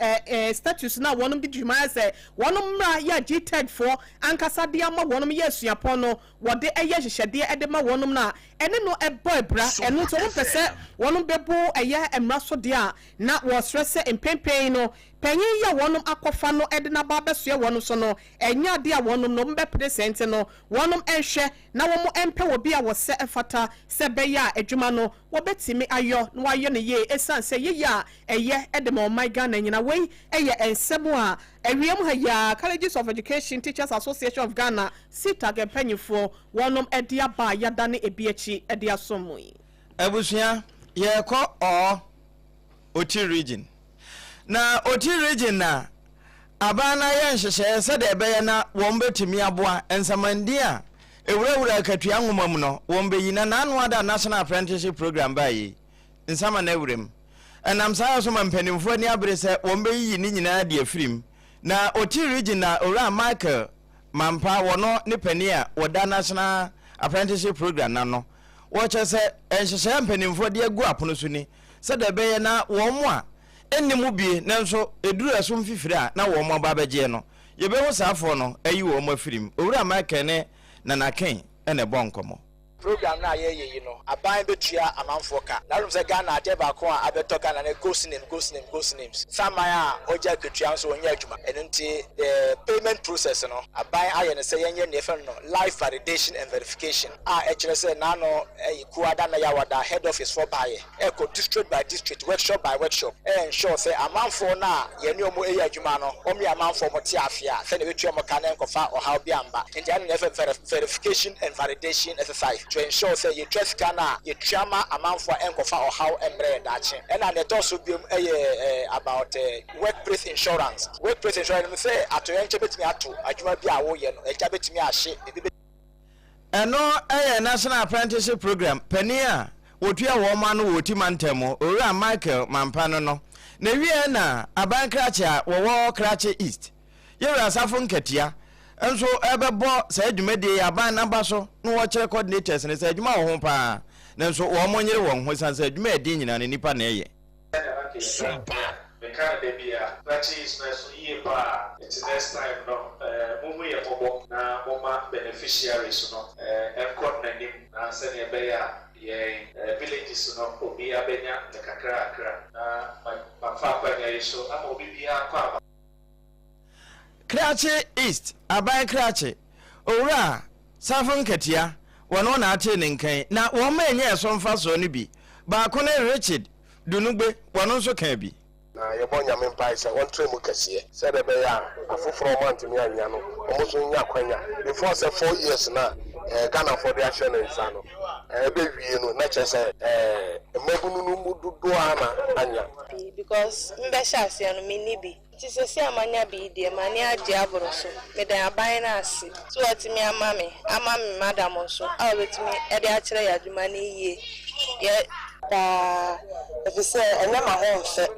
status no a wɔnom de di dwuma ayɛ sɛ wɔnom mmra yɛ a GTEC foɔ ankasa de ama wɔnom yɛ asuapɔn no wɔde yɛ nhyehyɛdeɛ de ma wɔnom no a ɛne no bɔ abira. Ɛno nti wɔn mpɛ sɛ wɔnom bɛbu ɛyɛ mmra so deɛ a na wɔsrɛ sɛ mpenpen no panyin yi a wɔnom akɔfa no de no aba abɛsoɛ wɔnom so no ɛnyɛ adeɛ a wɔnom no bɛpene sɛɛ nti no wɔnom nhwɛ na wɔn mpɛ obi a wɔsɛ ɛfata sɛ ɛbɛyɛ a adwuma no wɔbɛtumi ayɔ na wɔayɔ no yie ɛsiane sɛ yeyɛ a ɛyɛ de ma ɔman Ghana nyina. Wei yɛ nsɛm a awia mu ha yi ara Colleges of Education Teachers Association of Ghana, CTAG, mpanyinfoɔ wɔnom de aba a yɛadane ebi akyi de asom mo yi. Abusua, yɛrekɔ ɔɔ Oti Region. Na Oti Region na aban no ayɛ nhyehyɛeɛ sɛdeɛ ɛbɛyɛ na wɔn bɛtumi aboa nsamandin a ɛwurawura akatua nwoma mu no wɔn bɛyi. Na n'ano ada National Apprenticeship Program baa yei, nsama no awura mu. Ɛnam saa so ma mpanimfoɔ ani abere sɛ wɔn bɛyiyi ne nyinaa de afiri mu. Na Oti Region na Owura Michael Mampa wɔno ne panin a wɔda National Apprenticeship Program no ano. Wɔkyerɛ sɛ nhyehyɛeɛ a mpanimfoɔ de agu apono so ni sɛdeɛ ɛbɛyɛ na wɔn a ɛnni mu bie nanso ɛduru ɛso mfifire a na wɔn aba abɛgyeɛ no, yɛbɛhu saa afoɔ no ayi wɔn afiri mu. Owura Michael ne Nana Ken na ɛbɔɔ nkɔmmɔ. Program no a yɛreyɛ yi no, aban bɛtua amanfoɔ ka. Na wonim sɛ Ghana adeɛ baako a abɛtɔ Ghana ne ghost name, ghost name, ghost names. Saman a ɔgye akatua nso ɔnyɛ adwuma. Ɛno nti the payment process no, aban ayɛ no sɛ yɛnyɛ nea yɛfrɛ no live validation and verification a ɛkyerɛ sɛ n'ano ɛyɛ Kuada na Yawada head office foɔ baeɛ. ɛkɔ district by district, workshop by workshop, ɛ ensure sɛ amanfoɔ no a yɛne wɔn ɛyɛ adwuma no, wɔn yɛ amanfoɔ a wɔte aseɛ a, sɛdeɛ yɛbɛtua wɔn ka na ɛnkɔfa ɔhaw bi amba. Nti ɛno na yɛfrɛ no verification and validation exercise to ensure sɛ yɛtua sika no a, yɛtua ma amanfoɔ a ɛnkɔfa ɔhaw mmrɛ yɛn daakye. Ɛna deɛ ɛtɔ so biom ɛyɛ about workplace insurance. Workplace insurance, yɛnim sɛ atoyerɛnkyɛm bɛtumi ato adwuma bi a woyɛ no, ɛgya bɛtumi ahye, biribi bɛtumi. Ɛno yɛ National Apprenticeship Programme panin a wɔtua wɔn ano wɔ Oti mantam mu, Owura Michael Mampano no. Na wieɛ na aban krakye a wɔwɔ Krachi East, Yɛwura Asafo Nkatia nso rebɛbɔ saa dwumadie yi aban no aba so na wɔkyerɛ coordinators no sɛ adwuma wɔ ho pa ara nanso wɔn nyere wɔn ho ɛsiane sɛ adwuma a ɛden nyinaa no nnipa na ɛyɛ. Sɛnea na kɛyɛ no deɛ meka no da biara. Krakye yi so ɛso yie paa nti next time no monhu yɛn mmɔbɔ na momma beneficiaries no nkɔ nanim na sɛnea ɛbɛyɛ a yɛn villages no obiara bɛnya ne kakrakra na mafa akwanya yi so ama obi biara akɔ aba. Krachi East aban krakye, Owura Safo Nkatia, wɔno na atee ne nka yi, na wɔn a ɛnya ɛso mfasoɔ no bi baako ne Richard Dunugbe, wɔno nso kaa bi. Na yɛbɔ Nyame mpae sɛ ɔntrɛ mu kɛseɛ sɛdeɛ ɛbɛyɛ a afoforɔ a wɔantumi annya no wɔn nso nnya akwanya before sɛ 4 years no a Ghanafoɔ de ahyɛ ne nsa no ɛbɛwie no, na kyerɛ sɛ mmabunu no mu dodoɔ ara na anya. Bi because mbɛhyɛ aseɛ no menni bi nti sɛsei a manya bi yi deɛ m'ani agye aboro so. Meda aban no ase sɛ watumi ama me ama me madam nso a ɔbɛtumi de akyerɛ yɛ adwuma no yie yɛ. Paa, efisɛ ɛnyɛ m'ahoɔfɛ.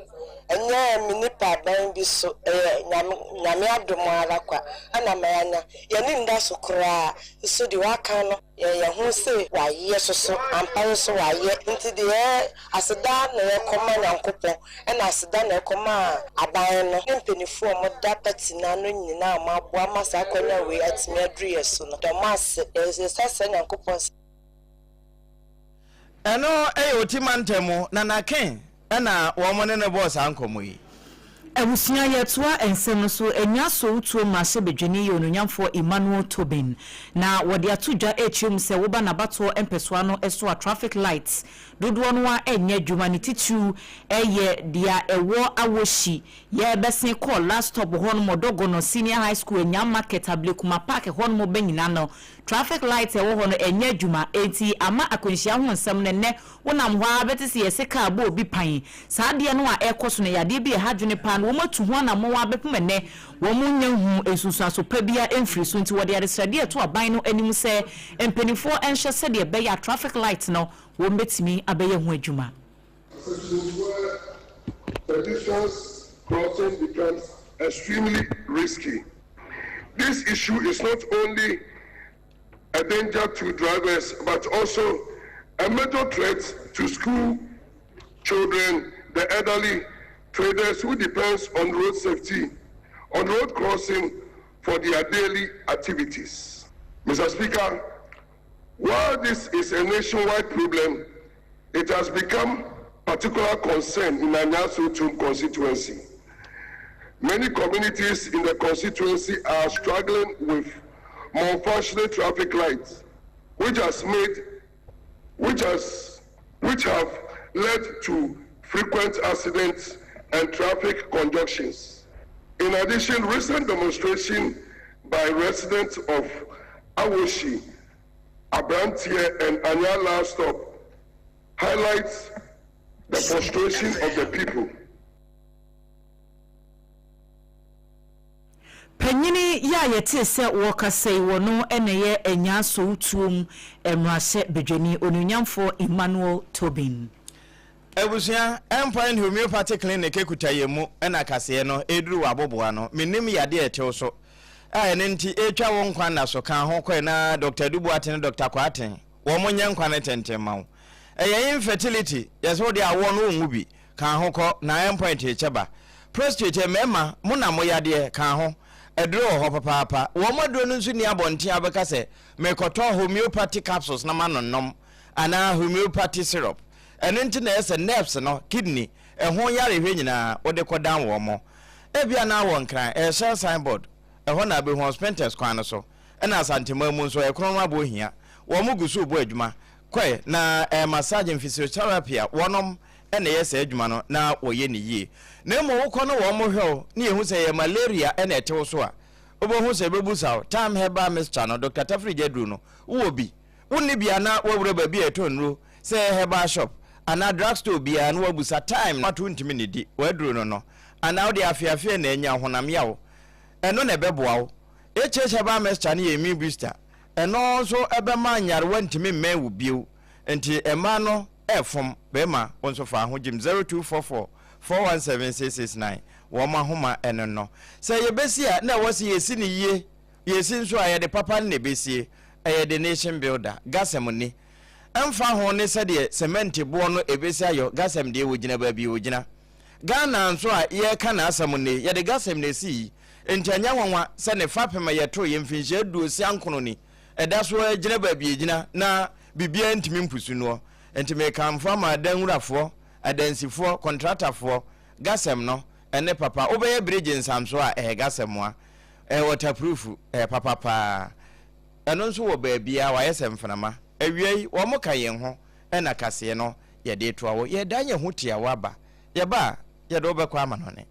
Ɛnyɛ me nipa aban bi so, ɛyɛ Nyame Nyame adom ara kwa na manya. Yɛn ani nda so koraa, nso deɛ waka no yɛn yɛn ho se wayɛ soso, ampa nso wayɛ. Nti deɛ aseda na yɛkɔma Nyankopɔn, ɛna aseda na ɛkɔma aban no ne mpaninfoɔ a wɔda party no ano nyinaa a wɔaboa ama saa akwanya wei atumi aduru yɛn so no. Yɛda wɔn ase. Yɛsa srɛ Nyankopɔn sɛ. Ɛno yɛ Oti mantam mu, na Nake na wɔn ne no bɔɔ saa nkɔmmɔ yi. Abusua yɛtoa nsɛm no so, Anya Sowutuo mmarahyɛbadwani yɛ Onuonyamfoɔ Emmanuel Tobin na wɔde ato dwa rekyerɛ mu sɛ woba n'abatoɔ mpɛsoa no so a traffic lights dodoɔ no ara nyɛ adwuma ne titiriw yɛ deɛ ɛwɔ Awohyi yɛrebɛsen kɔ last stop hɔnom Ɔdɔgɔnɔ Senior High School Anyam Market Ablekuma Park hɔnom bɛ nyina no Traffic light a ɛwɔ hɔ no ɛnyɛ adwuma, enti ama akwanhyia ho nsɛm no nnɛ wonam hɔ ara bɛte sɛ yɛse car bɔ obi pan. Saa adeɛ no a ɛrekɔ so no ɛyɛ adeɛ bi a ɛha adwene paa na wɔn atu ho anammɔn ara bɛpem ɛnnɛ wɔn nnya nhuu nsunsuanso pa biara mfiri so nti wɔde adesrɛdeɛ reto aban no anim sɛ mpaninfoɔ nhwɛ sɛdeɛ ɛbɛyɛ a traffic light no wɔn bɛtumi abɛyɛ ho adwuma. Where pedestrians crossing becomes extremely risky. This issue is not only a danger to drivers but also a major threat to school children, the elderly, traders who depends on road safety, on road crossing for their daily activities. Mr. Speaker, while this is a nationwide problem, it has become particular concern in Anyaa Sowutuom constituency. Many communities in the constituency are struggling with malfunctioning traffic lights, which has made, which has, which have led to frequent accidents and traffic conjunctions. In addition, recent demonstration by residents of Awoshie, Abrantie, and Anyaa Last Stop highlights the frustration of the people. Panyini yi a yɛtee sɛ wɔrekasa yi wɔ no na ɛyɛ Anyaa Sowutuom Mmarahyɛ Badwani Onuonyamfoɔ Emmanuel Tobin. Abusua, Endpoint Homeopathy Clinic kuta yɛn mu na kaseɛ no reduru w'aboboa ano. Mennim yadeɛ a ɛte wo so a ɛno nti ɛretwa wo nkwa nna so. Ka ho kɔe na Dɔkta Adu Boateng ne Dɔkta Kwarteng wɔn nyɛ nkwa no tenten mma wo. Ɛyɛ infertility, yɛsɛ wo deɛ awoɔ no wonwo bi. Ka ho kɔ na Endpoint rekyɛ ba. Prostate, mmarima, mo na mo yadeɛ, ka ho. Aduro wɔ hɔ papaapa. Wɔn aduro no nso nni abɔnten a wobɛka sɛ merekɔtɔ homeopathy capsules na manonom anaa homeopathy syrup. Ɛno nti na ɛyɛ sɛ nerves no, kidney, ɛho yarehwɛ nyinaa wode kɔdan wɔn. Ebia na wɔ Nkran, ɛyɛ Shell signboard, ɛhɔ na wobɛhu wɔn, Spintex kwan no so, ɛna Asanteman mu nso, ɛyɛ Kronom Abohia. Wɔn gu so rebɔ adwuma. Kɔe, na ɛyɛ massage and physiotherapy a wɔnom na ɛyɛ saa adwuma no na wɔyɛ no yie. Na mmom wokɔ na wɔn hwɛ wo na yɛhu sɛ ɛyɛ malaria na ɛte wo so a, wobɛhu sɛ ɛbɛbusa wo, Thyme herbal mixture no, Doctor Tafiri Gyaduru no, wowɔ bi? Wonni bi a na woawura baabi a yɛtɔn nnuro, sɛ ɛyɛ herbal shop anaa drug store biara na woabusa thyme no ato wontumi nnidi w'aduro no no anaa wode afeafeɛ na anya honam yaw, ɛno na ɛbɛboa wo. HH herbal mixture no yɛ immune booster, ɛno nso ɛbɛma nyarewa ntumi mmɛn wo bio, nti mmaa no ɛfom, barima wo nso fa ho gyim 0244 417 669 wɔn ahoma ɛno no. Sɛ yɛbɛsi a na ɛwɔ sɛ yɛsi no yie, yɛsi nso a yɛde papa no na ɛbɛsie. Ɛyɛ the nation builder. Gasɛm ni. Ɛmfa ho ne sɛdeɛ cement boɔ no ɛbɛsi ayɔ, Gasɛm deɛ wɔgyina baabi wɔgyina. Ghana nso a yɛreka n'asɛm nnɛ yi, yɛde Gasɛm na ɛsii yi. Enti ɛnyɛ nwanwa sɛ ne fapem a yɛtooeɛ mfinhyia aduosia nkono ni, ɛda so ara gyina baabi ɛgyina na biribiara ntumi mpusu noɔ. Enti mekamfo ama adanwurafoɔ, adansifoɔ, kɔntratafoɔ, Gasɛm no, ɛne papa. Wobɛyɛ bridge nsamsoɔ a, ɛyɛ Gasɛm a. Ɛyɛ waterproof, ɛyɛ papa paa. Ɛno nso wɔ baabiara, wayɛ sɛ mframa. Awia yi, wɔka yɛn ho na kaseɛ no yɛde retoa wo. Yɛredan yɛn ho tiawa aba. Yɛba a, yɛde wo bɛkɔ amanɔne.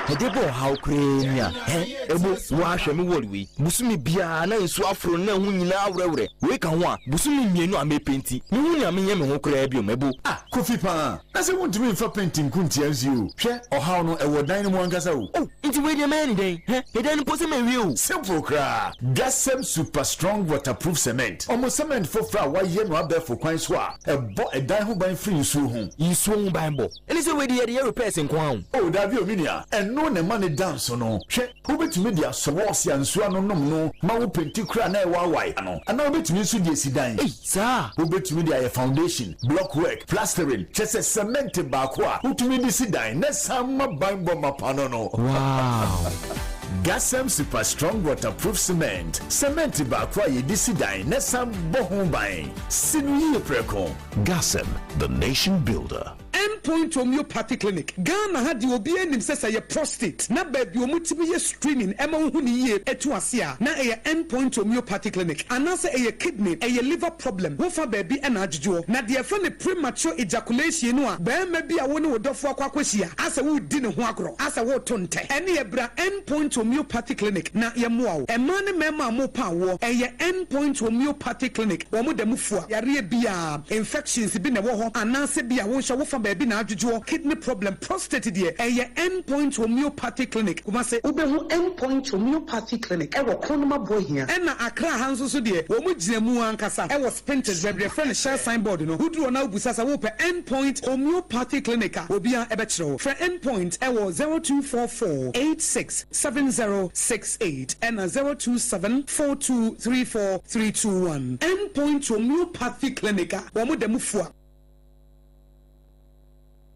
Ɛde bɔ ɔhaw koraa ni a. Hɛ! Ebo, wo ara hwɛ me wall wei. Bosome biara na nsuo aforo no na ɛho nyinaa aworɛworɛ. Wei ka ho a, bosome mmienu a mepenti, menhu nea menyɛ me ho koraa biom. Ebo. Ah! Kofi paa! Na sɛ wontumi mfa paint nko ntia nsuo o. Hwɛ, ɔhaw no, ɛwɔ dan no mu ankasa o. Oh! Nti wei deɛ mɛyɛ no dɛn? Hɛ! Ɛdan no mpo sɛ mawie o. Simple koraa! Gasem Super Strong Waterproof Cement. Wɔn cement foforɔ a wɔayɛ no abɛɛfo kwan so a ɛbɔ ɛdan ho ban firi nsuo ho. Nsuo ho banbɔ? Ɛne sɛ wei de yɛde yɛ repairs nko ara o. Oh dabi o me nua, ɛno na ɛma no da nso no. Hwɛ, wobɛtumi de asɔ walls a nsuo ano nom no ma wo penti koraa na ɛwaawae ano, anaa wobɛtumi nso de asi dan. Ei, saa? Wobɛtumi de ayɛ foundation, block work, plastering, kyerɛ sɛ cement baako a wotumi de si dan na ɛsan ma banbɔ mapa no no. Wow! Gasem Super Strong Waterproof Cement, cement baako a yɛde si dan na ɛsan bɔ ho ban. Si no yie prɛko. Gasem, the nation builder. End Point Homeopathy Clinic, Ghana ha deɛ obiara nim sɛ sɛ ɛyɛ prostate na baabi a wɔtumi yɛ screening ma wohu no yie tu ase a, na ɛyɛ End Point Homeopathy Clinic. Anaasɛ ɛyɛ kidney, ɛyɛ liver problem, wofa baabi na adwodwoɔ. Na deɛ yɛfrɛ no premature ejaculation no a barima bi a wo ne wo dɔfoɔ akɔ akɔhyia asɛ woredi ne ho agorɔ, asɛ woreto ntɛ, ɛnneɛ bra End Point Homeopathy Clinic na yɛmmoa wo. Mmaa ne mmarima a morepa awoɔ, ɛyɛ End Point Homeopathy Clinic, wɔn da mu fua yareɛ biara. Infections bi na ɛwɔ hɔ anaasɛ bi a wo nso wo fa baabi na adwodwoɔ, kidney problem, prostate deɛ ɛyɛ End Point Homeopathy Clinic, Kumasi. Wobɛhu End Point Homeopathy Clinic wɔ Kronum Aboahia. Ɛna Accra ha nso so deɛ wɔn gyina mu ankasa wɔ Spintex baabi yɛfrɛ no Shell sign board no, woduru hɔ na wobisa sɛ wopɛ End Point Homeopathy Clinic a obiara bɛkyerɛ wo. Frɛ End Point wɔ 0244 86 7068 ɛna 027 4234 321. End Point Homeopathy Clinic a wɔn da mu fua.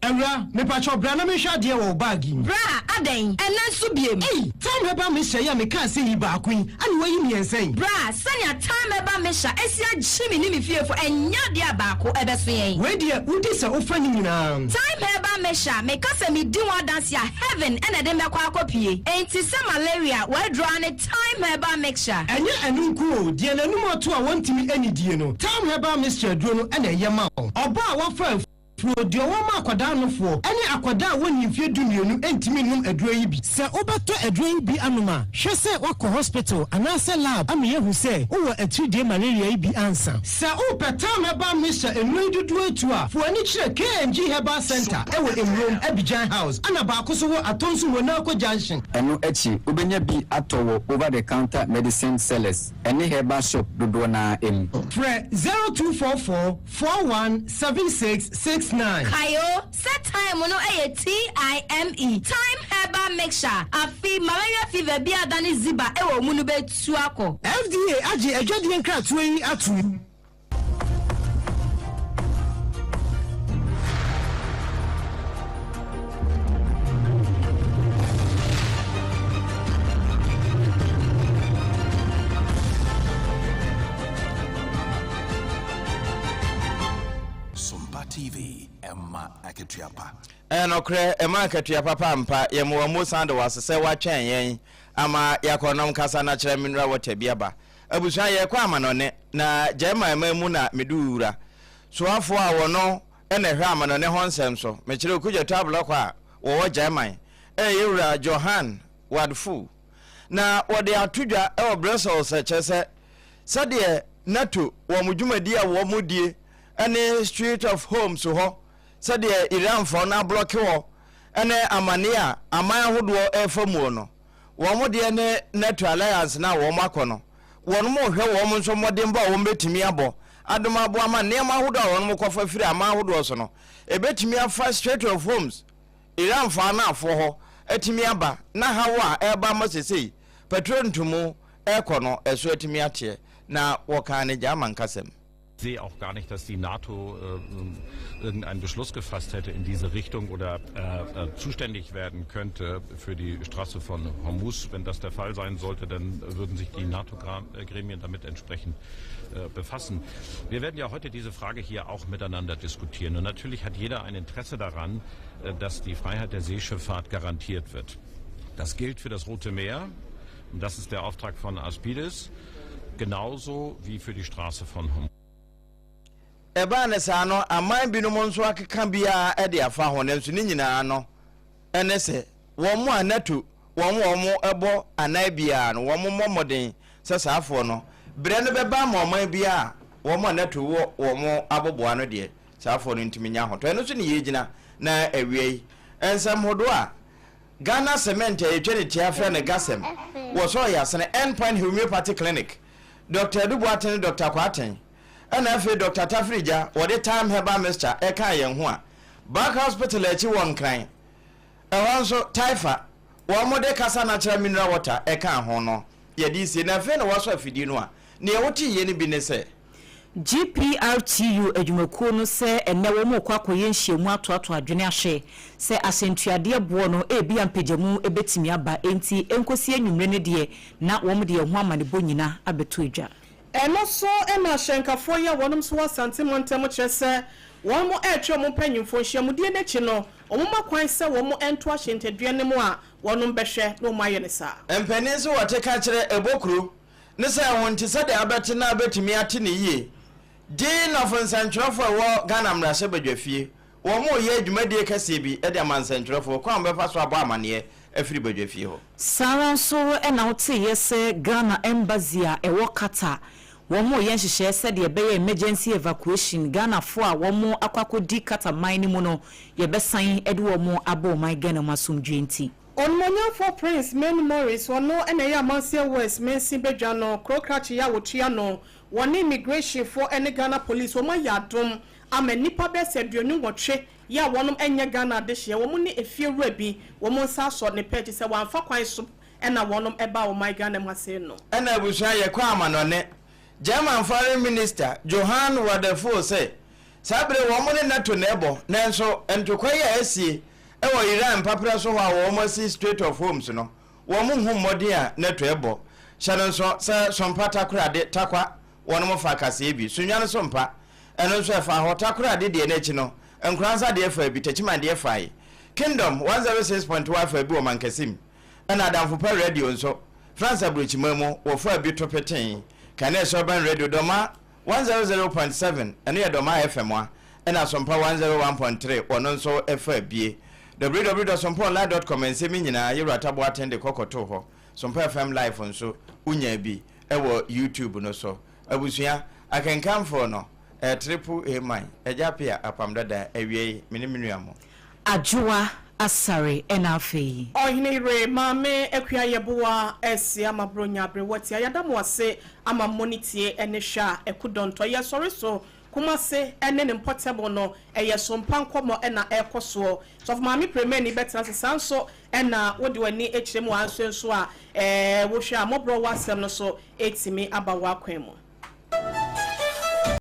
Awura, mepakyɛw bra na menhwɛ adeɛ wɔ wo bag yi mu. Bra, adɛn? Ɛnnɛ nso biem? Ei! Thyme Herbal Mixture yi a mekaa sɛ yi baako yi, ɛna woayi mmiɛnsa yi? Bra, sɛnea Thyme Herbal Mixture asi agye me ne me fiefo, ɛnyɛ adeɛ a baako ɛbɛso yɛn. Wei deɛ, wodi sɛ wofa ne nyinaa. Thyme Herbal Mixture, meka sɛ medi ho adanse a, heaven na ɛde me bɛkɔ akɔpue. Enti sɛ malaria, w'aduro ara ne Thyme Herbal Mixture. Ɛnyɛ ɛno nko o, deɛ n'anum ato a wɔntumi nnidie no, Thyme Herbal Mixture aduro no na ɛyɛ ma wo. Ɔbaa a wafa afuro, deɛ ɔwɔ ma akwadaa nofoɔ, ne akwadaa a wɔnnii mfeɛ dumienu ntumi nnom aduro yi bi. Sɛ wobɛtɔ aduro yi bi anom a, hwɛ sɛ woakɔ hospital anaasɛ lab ama yɛahu sɛ wowɔ atiridie malaria yi bi ansa. Sɛ wopɛ Thyme Herbal Mixture nnuro yi dodoɔ atu a, fa w'ani kyerɛ KNG Herbal Centre wɔ Ewurom, Abidjan House, ɛna baako nso wɔ Atonsu Monaco Junction. Ɛno akyi, wobɛnya bi atɔ wɔ over-the-counter medicine sellers ne herbal shop dodoɔ no ara mu. Frɛ 0244 41 76 69. Kae o, sɛ thyme no yɛ TIME, Thyme Herbal Mixture, afe malaria fever bi a adane ziba wɔ wo mu no bɛtu akɔ. FDA agye adwadie nkratoɔ yi atom. Sompa TV, ɛma akatua pa. Ɛyɛ nokorɛ, ɛma akatua papa ampa. Yɛma wo mo san da wo ase sɛ woatwɛn yɛn ama yɛakɔ nom kasa no akyerɛ mineral water bi aba. Abusua yɛrekɔ amanɔne na German man mu na mede wo wura. Soafoɔ a wɔno na ɛhwɛ amanɔne hɔ nsɛm so, mekyerɛ Okudzeto Ablɔkɔ a wɔwɔ German, ɛyɛ yɛwura Johann Wadful. Na wɔde ato dwa wɔ Brussels kyerɛ sɛ sɛdeɛ NATO wɔn dwumadie a wɔn die ne Strait of Hormuz hɔ sɛdeɛ Iranfoɔ no ablɔke hɔ ne amaneɛ a aman ahodoɔ refa muo no, wɔn deɛ ne NATO alliance no a wɔn akɔ no, wɔn rehwɛ wɔn nso mmɔdenbɔ a wɔn bɛtumi abɔ adom aboa ma nneɛma ahodoɔ a wɔn kɔfa firi aman ahodoɔ so no, ɛbɛtumi afa Strait of Hormuz, Iranfoɔ anaafoɔ hɔ atumi aba na haw a ɛreba ama sesei petrol ntomu rekɔ no ɛso atumi ateɛ, na wɔkaa no German kasa mu. sehe auch gar nicht, dass die NATO äh, irgendeinen Beschluss gefasst hätte in diese Richtung oder äh, äh, zuständig werden könnte für die Straße von Hormuz. Wenn das der Fall sein sollte, dann würden sich die NATO-Gremien damit entsprechend äh, befassen. Wir werden ja heute diese Frage hier auch miteinander diskutieren. Und natürlich hat jeder ein Interesse daran, äh, dass die Freiheit der Seeschifffahrt garantiert wird. Das gilt für das Rote Meer. Und das ist der Auftrag von Aspides genauso wie für die Straße von Hormuz. Ɛbaa no saa no, aman binom nso akeka biara de afa ho, nanso ne nyinaa no ne sɛ. wɔn a NATO wɔn wɔn bɔ anan biara no wɔn mmɔ mmɔden sɛ saa afoɔ no berɛ no bɛba ama ɔman biara a wɔn a NATO wɔ wɔn aboboa no deɛ saa afoɔ no ntumi nya ahotɔ. Ɛno nso ne yɛgyina na awia yi nsɛm hodoɔ a Ghana Cement a yɛtwa ne tia frɛ no GHACEM wɔ sɛ ɔyɛ asene End Point Homeopathy Clinic Dr. Adu Boateng ne Dr. Kwarteng ɛna afei Dr. Tafirigya wɔde Thyme Herbal Mixture ɛkaa yɛn ho a Bark Hospital akyi wɔ Nkran Ɛhɔ nso, Taifa, wɔde kasa natural mineral water kaa ho no, yɛde sie. Na afei na wɔasɔ afidie no a, nea woteeɛ no bi ne sɛ. GPRTU adwumakuo no sɛ ɛnnɛ wɔrekɔ akɔyɛ nhyiamu atoatoa adwene ahwɛ sɛ ahyɛntuadeɛ boɔ no ebia mpagyamu bɛtumi aba enti ɛnkɔsi anwummere no deɛ na wɔde ɛho amanebɔ nyina abɛto dwa. Ɛno so na ahyɛnkafoɔ yi a wɔnom nso wɔ Asante mantam kyerɛ sɛ wɔn retwe wɔn mpanyinfoɔ nhyiamudie no akyi no, wɔn ma kwan sɛ wɔn nto ahyɛntadua no mu a wɔnom bɛhwɛ na wɔn ayɛ no saa. Mpanin nso wɔte ka kyerɛ ɛbɔ kuro ne sɛ ɛho nte sɛdeɛ abɛte na abɛtumi ate no yie. Dean of nsɛntwerɛfoɔ a ɛwɔ Ghana mmarahyɛbadwafie, wɔn reyɛ dwumadie kɛseɛ bi de ama nsɛntwerɛfoɔ kwan a wɔbɛfa so abɔ amaneɛ afiri badwafie hɔ. Saa ara nso na woteeɛ sɛ Ghana Embassy a ɛwɔ Qatar, wɔreyɛ nhyehyɛeɛ sɛdeɛ ɛbɛyɛ emergency evacuation, Ghanafoɔ a wɔakɔ akɔdi Qatar man no mu no, yɛbɛsan de wɔn aba ɔman Ghana mu asomdwoeɛ nti. Onimuonyamfoɔ Prince Manu Morris, ɔno na ɛyɛ Amanseɛ West mansin badwa no, kuro krakye yi a wɔtua no, wɔne Immigration foɔ ne Ghana Police wɔn ayɛ adom ama nnipa bɛyɛ sɛ 28 yɛ a wɔnom nyɛ Ghana adehyeɛ, wɔn ne efie wura bi wɔn nsa asɔ ne pɛ kyesɛ wɔamfa kwan so na wɔnom baa ɔman Ghana mu ha sei no. Ɛna abusua yɛkɔ amanɔne. German Foreign Minister Johann Wadephul se saa bere wɔn ne NATO na ɛbɔ nanso ntokwa yi a asie wɔ Iran mpaprɛ so hɔ a wɔn asi Strait of Hormuz no wɔn nhu mmɔden a NATO ɛbɔ. Hyɛ no nso sɛ Sompa Takoradi, Tarkwa, wɔnom fa kaseɛ bi. Sunnwa no so mpa. Ɛno nso ɛfaa hɔ. Takoradi deɛ no akyi no, Nkoranza deɛ faa bi, Techiman deɛ fae. Kingdom 106.1 faa bi wɔ Mankasim. Ɛna Adamfo Pa Radio nso, France aburokyiman mu, wɔfaa bi to petee. Kanesh Urban Radio, Dɔma 100.7, ɛno yɛ Dɔma FM a, ɛna Sompa 101.3, wɔno nso faa bie. www.sompaonline.com Nsɛm yi nyinaa, Yewura Taboaten de kɔ kɔtoo hɔ. Sompa FM Live nso, wonyaa bi wɔ YouTube no so. Abusua, akenkanfoɔ no, ɛyɛ Triple A man, Agya Appiah, Apam Dada, Awiei, me ne me nua mo. Adwoa Asare ɛna afei. Ɔhene yere Maame Akua Yeboah Asia Mabronya Aberewatia yɛda mo ase ama mo ne tie ne hwɛ a ɛko dɔntɔ yɛ sɔre so Kumase ne ne mpɔtam no ɛyɛ sompa nkɔmɔ na ɛkɔ soɔ Sɔfo Maame Premani bɛtena ase saa nso na wode w'ani kyerɛ mu anso nso a wohwɛ a mmɔborɔ wɔ asɛm no so ɛtumi aba w'akwan mu.